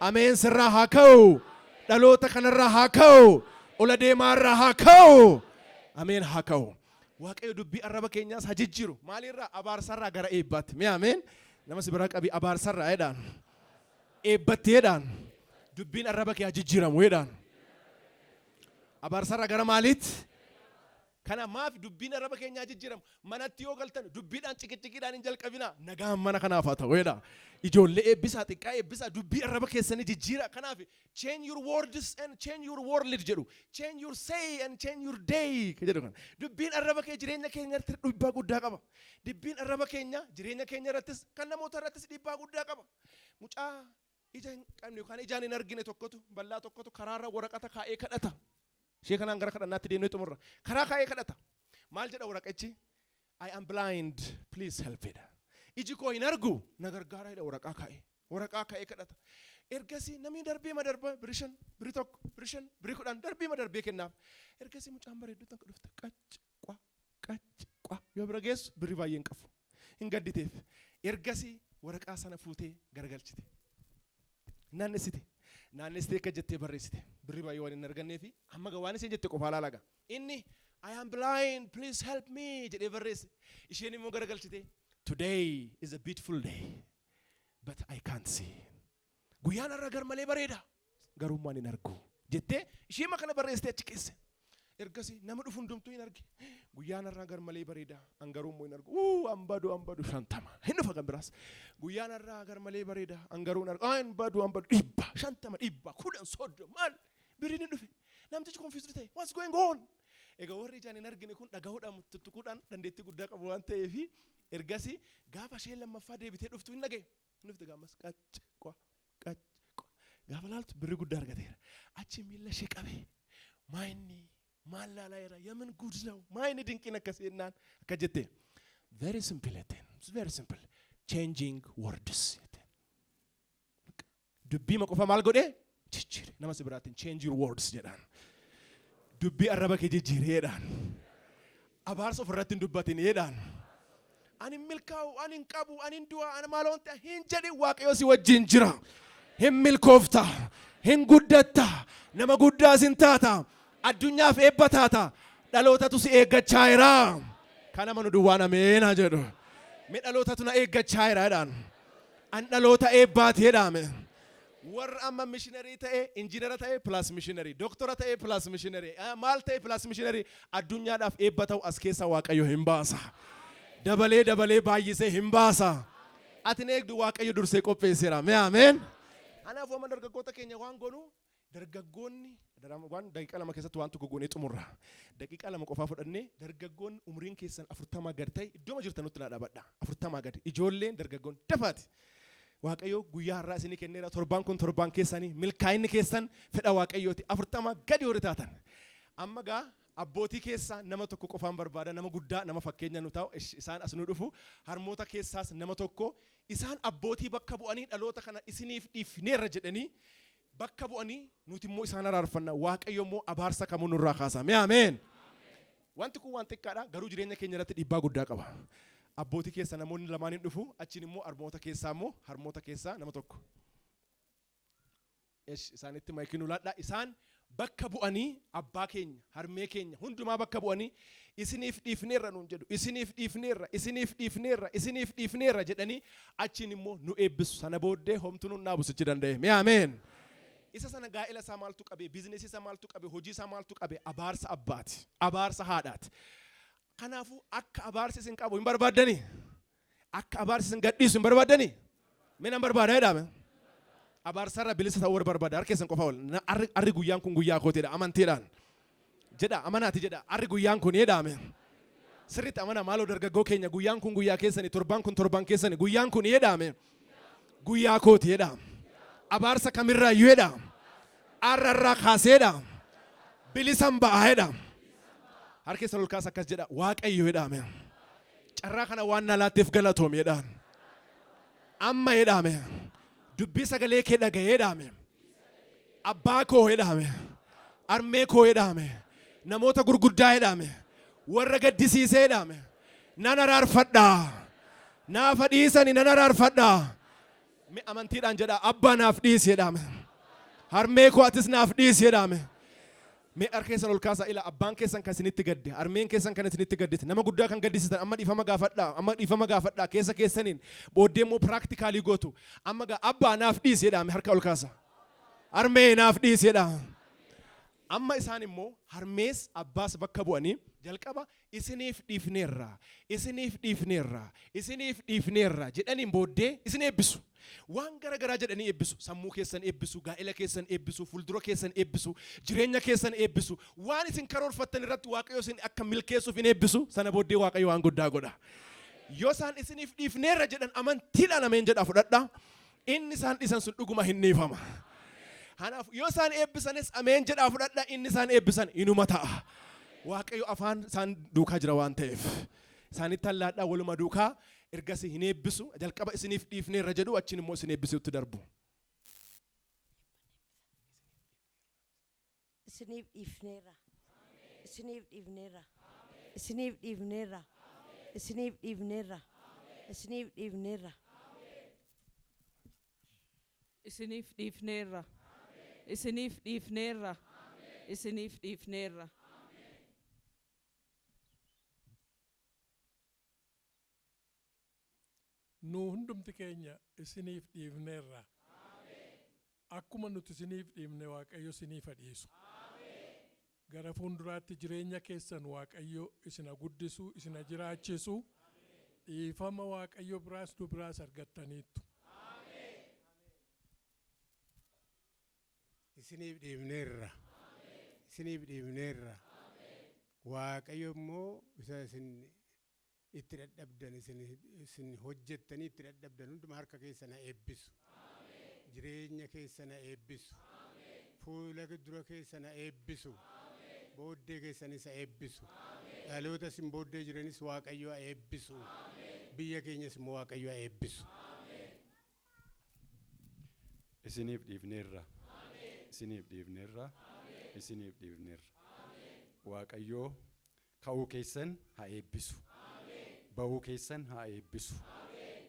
Ameen, sirraa haa ka'u. Dhaloota kanarraa haa ka'u. Ola deemaarraa haa ka'u. Ameen, haa ka'u. Waaqayyo dubbii arraba keenyaas haa jijjiiru. Maalirraa? Abaarsarraa gara eebbaatti. Mee ameen. Nama si biraa qabii, "Abaarsarraa," jedhaan. "Eebbatti," jedhaan. "Dubbiin arraba kee haa jijjiiramu," jedhaan. Abaarsarraa gara maaliitti? Kana maaf dubbiin arraba keenyaa jijjiiramu? Manatti yoo galtan dubbiidhaan ciqiciqiidhaan hin jalqabinaa. "Nagaan mana kanaaf haa ta'u," jedha. Ijoollee eebbisaa, xiqqaa eebbisaa, dubbii arraba keessanii jijjiira. Kanaaf "Change your words and change your world" jedhu. "Change your say and change your day" jedhu kana. Dubbiin arraba kee jireenya keenya irratti dhiibbaa guddaa qaba. Dubbiin arraba keenya jireenya keenya irrattis, kan namoota irrattis dhiibbaa guddaa qaba. Mucaa ija hin qabne yookaan ijaan hin argine tokkotu, bal'aa tokkotu karaarra waraqata kaa'ee kadhata. Ishee kanaan gara kadhannaatti deemnee xumurra. Karaa kaa'ee kadhata. Maal jedha waraqachi? "I am blind, please help," jedha. "Iji koo hin argu, na gargaara," jedha waraqaa kaa'ee. Waraqaa kaa'ee kadhata. Ergasii namni darbee ma darba biri 5, biri 1, biri 5, biri 10 darbee ma darbee kennaaf. Ergasii mucaan bareedduu takka dhufte, qac qua qac qua yoo bira geessu birri baay'ee hin qabu. Hin gadditeef. Ergasii waraqaa sana fuutee garagalchite. Naannessite. Naannessitee akka jettee barreessite. Birri baay'ee waan hin arganneefi amma waan isheen jette qofaa laalaga. Inni "I am blind, please help me," jedhee barreesse. Isheen immoo garagalchite. "Today is a beautiful day, but I can't see. Guyyaan har'a gar malee bareeda. Garuu waan hin argu," jettee ishee kana barreessitee achi keesse. Ergasii nama dhufu hundumtuu hin arge. "Guyyaan har'aa gar malee bareeda. An garuu immoo hin argu. Uu, an badu, an badu, 50." Hin dhufa kan biraas. "Guyyaan har'aa gar malee bareeda. An garuu hin argu. An badu, an badu, 100, 50, 100, 10, 30, maal?" Birriin hin dhufe. Namtichi confused ta'e. "What's going on?" Egaa warri ijaan hin argine kun dhagahuudhaan, tuttuquudhaan dandeettii guddaa qabu waan ta'eef, ergasii gaafa isheen lammaffaa deebitee dhuftu hin dhagaye. Hin dhufte gaammas qac qua qac qua. Gaafa laaltu birrii guddaa argateera. Achi miilla ishee qabee maayinni maal laalaa jira yamin good now maayinni dinqiin akkasii jennaan akka jette very simple jetteen. It's very simple. Changing words jetteen. Dubbii ma qofa maal godhee jijjiire. Nama si biraatiin change your words jedhaan. Dubbii arraba kee jijjiiree jedhaan. Abaarsa ofirratti hin dubbatin jedhaan. Ani hin milkaa'u, ani hin qabu, ani hin du'a, ani maal wanta hin jedhin Waaqayyo si wajjin jira. Hin milkoofta, hin guddatta, nama guddaas hin taata, addunyaaf eebba taata, dhalootatu si eeggachaa jira. Kana manu duwwaan ameen haa jedhu. Mee dhalootatu na eeggachaa jira jedhaan. An dhaloota eebbaati jedhaame. Warra amma missionary ta'e, injiinara ta'e plus missionary, doktora ta'e plus missionary, maal ta'e plus missionary addunyaadhaaf eebba ta'u as keessa Waaqayyo hin baasa. Dabalee dabalee baay'isee hin baasa. Ati hin eegdu Waaqayyo dursee qopheesseera. Mee ameen. Kanaafuu amma dargaggoota keenya waan goonu dargaggoonni waan daqiiqaa 2 keessatti waan tokko goonee xumurra. Daqiiqaa 2 qofaa fudhannee dargaggoonni umriin keessan 40 gad ta'e iddooma jirtanutti naa dhaabadha. 40 gad ijoolleen dargaggoonni dafaati. Waaqayyo guyyaa har'aa isinii kenneera torbaan kun torbaan keessanii milkaa'inni keessan fedha Waaqayyooti 40 gadi warri taatan. Amma gaa abbootii keessaa nama tokko qofaan barbaada nama guddaa nama fakkeenya nu ta'u isaan as nu dhufu harmoota keessaas nama tokko isaan abbootii bakka bu'anii dhaloota kana isiniif dhiifneerra jedhanii bakka bu'anii nuti immoo isaan araarfanna Waaqayyo immoo abaarsa kamuu nurraa kaasa. Mee ameen. Wanti kun waan xiqqaadha garuu jireenya keenya irratti dhiibbaa guddaa qaba. Abbootii keessa namoonni lamaan hin dhufu achiin immoo harmoota keessaa immoo harmoota keessaa nama tokko. Esh isaanitti maayikii nu laadhaa isaan bakka bu'anii abbaa keenya harmee keenya hundumaa bakka bu'anii isiniif dhiifneerra nuun jedhu isiniif dhiifneerra isiniif dhiifneerra isiniif dhiifneerra jedhanii achiin immoo nu eebbisu sana booddee homtuu nun dhaabusichi danda'e. Mee ameen. Isa sana gaa'ela isaa maaltu qabe biizinesii isaa maaltu qabe hojii isaa maaltu qabe abaarsa abbaati abaarsa haadhaati. Kanaafuu akka abaarsi isin qabu hin barbaaddanii? Akka abaarsi isin gadhiisu hin barbaaddanii? Mee nan barbaada jedhaame. Abaarsarra bilisa ta'uu warri barbaada harka keessan qofa ol. Arri guyyaan kun guyyaa kootiidha amantiidhaan. Jedha amanaati jedha arri guyyaan kun jedhaame. Sirriitti amana maaloo dargaggoo keenya guyyaan kun guyyaa keessani torbaan kun torbaan keessani guyyaan kun jedhaame. Guyyaa kooti jedha. Abaarsa kamirraayyuu jedha. Arrarraa kaaseedha. Bilisan ba'aa jedha. Harka keessan ol kaasa akkas jedha Waaqayyo jedhaame. Carraa kana waan na laatteef galatoomi jedhaan. Amma jedhaame. Dubbii sagalee kee dhaga'ee jedhaame. Abbaa koo jedhaame. Harmee koo jedhaame. Namoota gurguddaa jedhaame. Warra gaddisiisee jedhaame. Nan araarfadhaa. Naafa dhiisani nan araarfadhaa. Mee amantiidhaan jedhaa abbaa naaf dhiisi jedhaame. Harmee koo atis naaf dhiisi jedhaame. Mee harka keessan ol kaasaa ila abbaan keessan kan isinitti gadde harmeen keessan kan isinitti gaddite nama guddaa kan gaddisiisan amma dhiifama gaafadhaa amma dhiifama gaafadhaa keessa keessaniin booddee immoo practically gootu amma gaa abbaa naaf dhiisi jedhaame harka ol kaasa. Harmee naaf dhiisi jedhaa. Amma isaan immoo harmees abbaas bakka bu'anii jalqaba isiniif dhiifneerra, isiniif dhiifneerra, isiniif dhiifneerra jedhaniin booddee isin eebbisu. Waan gara garaa jedhanii eebbisu. Sammuu keessan eebbisu, gaa'ela keessan eebbisu, fuuldura keessan eebbisu, jireenya keessan eebbisu. Waan isin karoorfattan irratti Waaqayyo isin akka milkeessuuf hin eebbisu. Sana booddee Waaqayyo waan guddaa godha. Yoo isaan isiniif dhiifneerra jedhan amantiidhaan ameen jedhaa fudhadhaa. Inni isaan dhiisan sun dhuguma hin dhiifama. Kanaaf yoo isaan eebbisanis ameen jedhaa fudhadhaa inni isaan eebbisan inuma ta'a. Waaqayyo afaan isaan duukaa jira waan ta'eef. Isaanitti allaadhaa waluma duukaa ergasii hin eebbisu jalqaba isiniif dhiifneerra jedhu achiin immoo isin eebbisuutti darbu. Isiniif dhiifneerra. Isiniif dhiifneerra. Isiniif dhiifneerra. Isiniif dhiifneerra. Isiniif dhiifneerra. Isiniif dhiifneerra. Isiniif dhiifneerra. Isiniif dhiifneerra. Nu hundumti keenya isiniif dhiifneerra. Akkuma nuti isiniif dhiifne Waaqayyo isiniif haa dhiisu. Gara fuulduraatti jireenya keessan Waaqayyo isin haa guddisu, isin haa jiraachisu. Dhiifama Waaqayyo biraas nu biraas argattaniittu. Isiniif dhiifneerra. Isiniif dhiifneerra. Waaqayyo immoo isa isin Itti dadhabdan, isin hojjettanii itti dadhabdan hunduma harka keessan haa eebbisu. Jireenya keessan haa eebbisu. Fuula dura keessan haa eebbisu. Booddee keessanis haa eebbisu. Dhaloota isin booddee jiranis Waaqayyo haa eebbisu. Biyya keenyas immoo Waaqayyo haa eebbisu. Isiniif dhiifneerra. Isiniif dhiifneerra. Isiniif dhiifneerra. Waaqayyoo ka'uu keessan haa eebbisu. Ba'uu keessan haa eebbisu.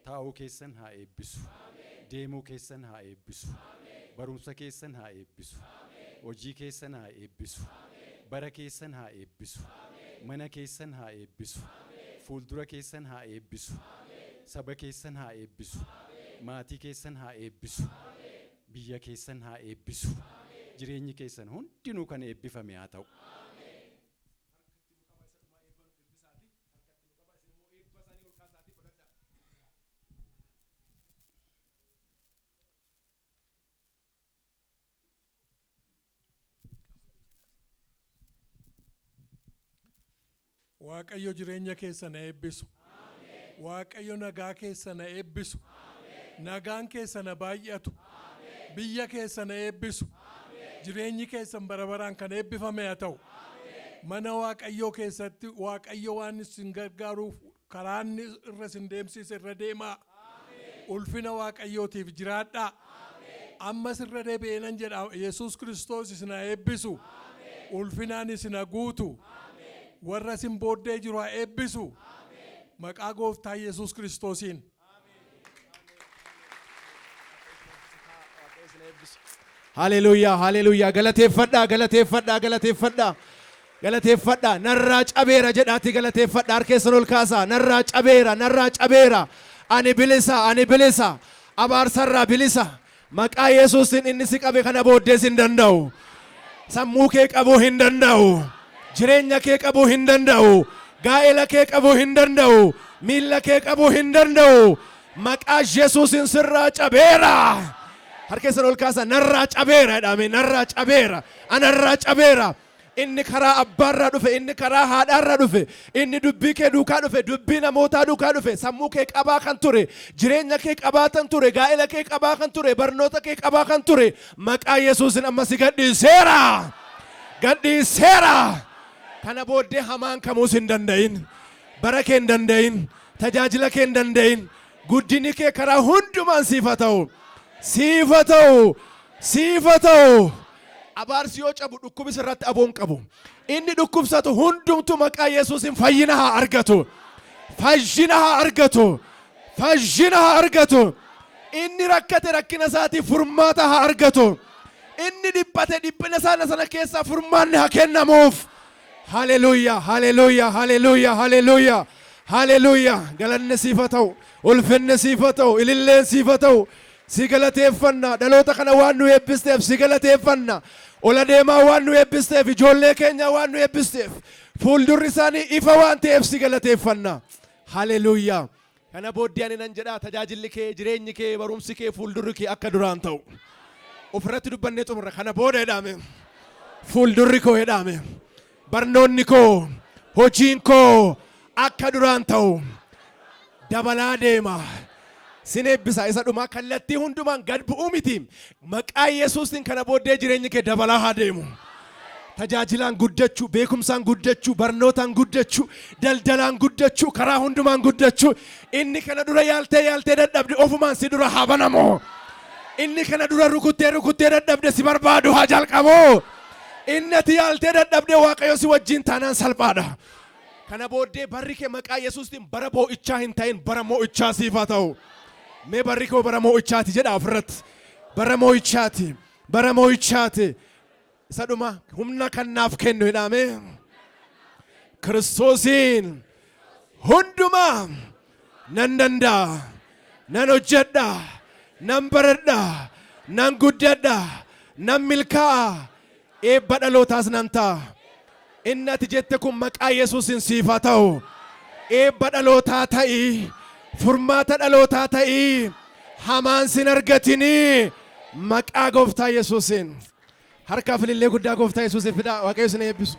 Taa'uu keessan haa eebbisu. Deemuu keessan haa eebbisu. Barumsa keessan haa eebbisu. Hojii keessan haa eebbisu. Bara keessan haa eebbisu. Mana keessan haa eebbisu. Fuuldura keessan haa eebbisu. Saba keessan haa eebbisu. Maatii keessan haa eebbisu. Biyya keessan haa eebbisu. Jireenyi keessan hundinuu kan eebbifame haa ta'u. Waaqayyo jireenya keessan haa eebbisu. Waaqayyo nagaa keessan haa eebbisu. Nagaan keessan haa baay'atu. Biyya keessan haa eebbisu. Jireenyi keessan bara baraan kan eebbifame haa ta'u. Mana Waaqayyoo keessatti Waaqayyo waan isin gargaaruuf karaa inni irra isin deemsise irra deemaa. Ulfina Waaqayyootiif jiraadhaa. Ammas irra deebi'ee nan jedha, Yesuus Kiristoos isin haa eebbisu. Ulfinaan isin haa guutu. Warra isin booddee jiru haa eebbisu. Maqaa Gooftaa Yesuus Kiristoosiin. Haleluuyaa, haleluuyaa. Galateeffadhaa, galateeffadhaa, galateeffadhaa. Galateeffadhaa. Narraa cabeera jedhaati galateeffadhaa. Harka keessan ol kaasaa. Narraa cabeera, narraa cabeera. Ani bilisa, ani bilisa. Abaarsarraa bilisa. Maqaa Yesuusin inni si qabe kana booddees hin danda'u. Sammuu kee qabuu hin danda'u. Jireenya kee qabuu hin danda'u. Gaa'ela kee qabuu hin danda'u. Miilla kee qabuu hin danda'u. Maqaa Yesuusin sirraa cabeera. Harka keessan ol kaasaa, narraa cabeera jedhame, narraa cabeera. Anarraa cabeera. Inni karaa abbaarraa dhufe, inni karaa haadhaarraa dhufe, inni dubbii kee duukaa dhufe, dubbii namootaa duukaa dhufe, sammuu kee qabaa kan ture, jireenya kee qabaa kan ture, gaa'ela kee qabaa kan ture, barnoota kee qabaa kan ture, maqaa Yesuusin amma si gadhiiseera. Gadhiiseera. Kana booddee hamaan kamuus hin danda'in. Bara kee hin danda'in. Tajaajila kee hin danda'in. Guddinni kee karaa hundumaan siif haa ta'u. Siif haa ta'u. Siif haa ta'u. Abaarsi yoo cabu dhukkubis irratti aboon qabu. Inni dhukkubsatu hundumtu maqaa Yesuusin fayyina haa argatu. Fayyina haa argatu. Fayyina haa argatu. Inni rakkate rakkina isaatiif furmaata haa argatu. Inni dhiphate dhiphina isaa sana keessaa furmaanni haa kennamuuf. Haleluuyaa, haleluuyaa, haleluuyaa, haleluuyaa, haleluuyaa. Galanni siif haa ta'u, ulfinni siif haa ta'u, ililleen siif haa ta'u. Si galateeffanna, dhaloota kana waan nu eebbisteef si galateeffanna. Ola deemaa waan nu eebbisteef, ijoollee keenya waan nu eebbisteef, fuuldurri isaanii ifa waan ta'eef si galateeffanna. Haleluuyaa. Kana booddee ani nan jedhaa, tajaajilli kee, jireenyi kee, barumsi kee, fuuldurri kee akka duraan ta'u. Ofirratti dubbannee xumurra. Kana booda jedhame. Fuuldurri koo jedhame. Barnoonni koo, hojiin koo akka duraan ta'u dabalaa deema. Sin eebbisa isa dhumaa kallattii hundumaan gad bu'uu miti. Maqaa Yesuusiin kana booddee jireenyi kee dabalaa haa deemu. Tajaajilaan guddachuu, beekumsaan guddachuu, barnootaan guddachuu, daldalaan guddachuu, karaa hundumaan guddachuu. Inni kana dura yaaltee yaaltee dadhabde ofumaan si dura haa banamu. Inni kana dura rukuttee rukuttee dadhabde si barbaadu haa jalqabu. Inni ati yaaltee dadhabde Waaqayyo si wajjin taanaan salphaadha. Kana booddee barri kee maqaa Yesuustiin bara boo'ichaa hin ta'in, bara mo'ichaa siif haa ta'u. Mee barri koo bara mo'ichaati jedha ofirratti. Bara mo'ichaati. Bara mo'ichaati. Isa dhuma humna kan naaf kennu jedhame. Kiristoosiin hundumaa nan danda'a. Nan hojjedha. Nan baradha. Nan guddadha. Nan milkaa'a. Eebba dhalootaas nan ta'a. Inni ati jette kun maqaa Yesuusin siif haa ta'u. Eebba dhalootaa ta'i. Furmaata dhalootaa ta'i. Hamaan sin argatinii. Maqaa Gooftaa Yesuusin. Harkaaf ilillee guddaa Gooftaa Yesuusiif fidaa. Waaqayyo isin eebbisu.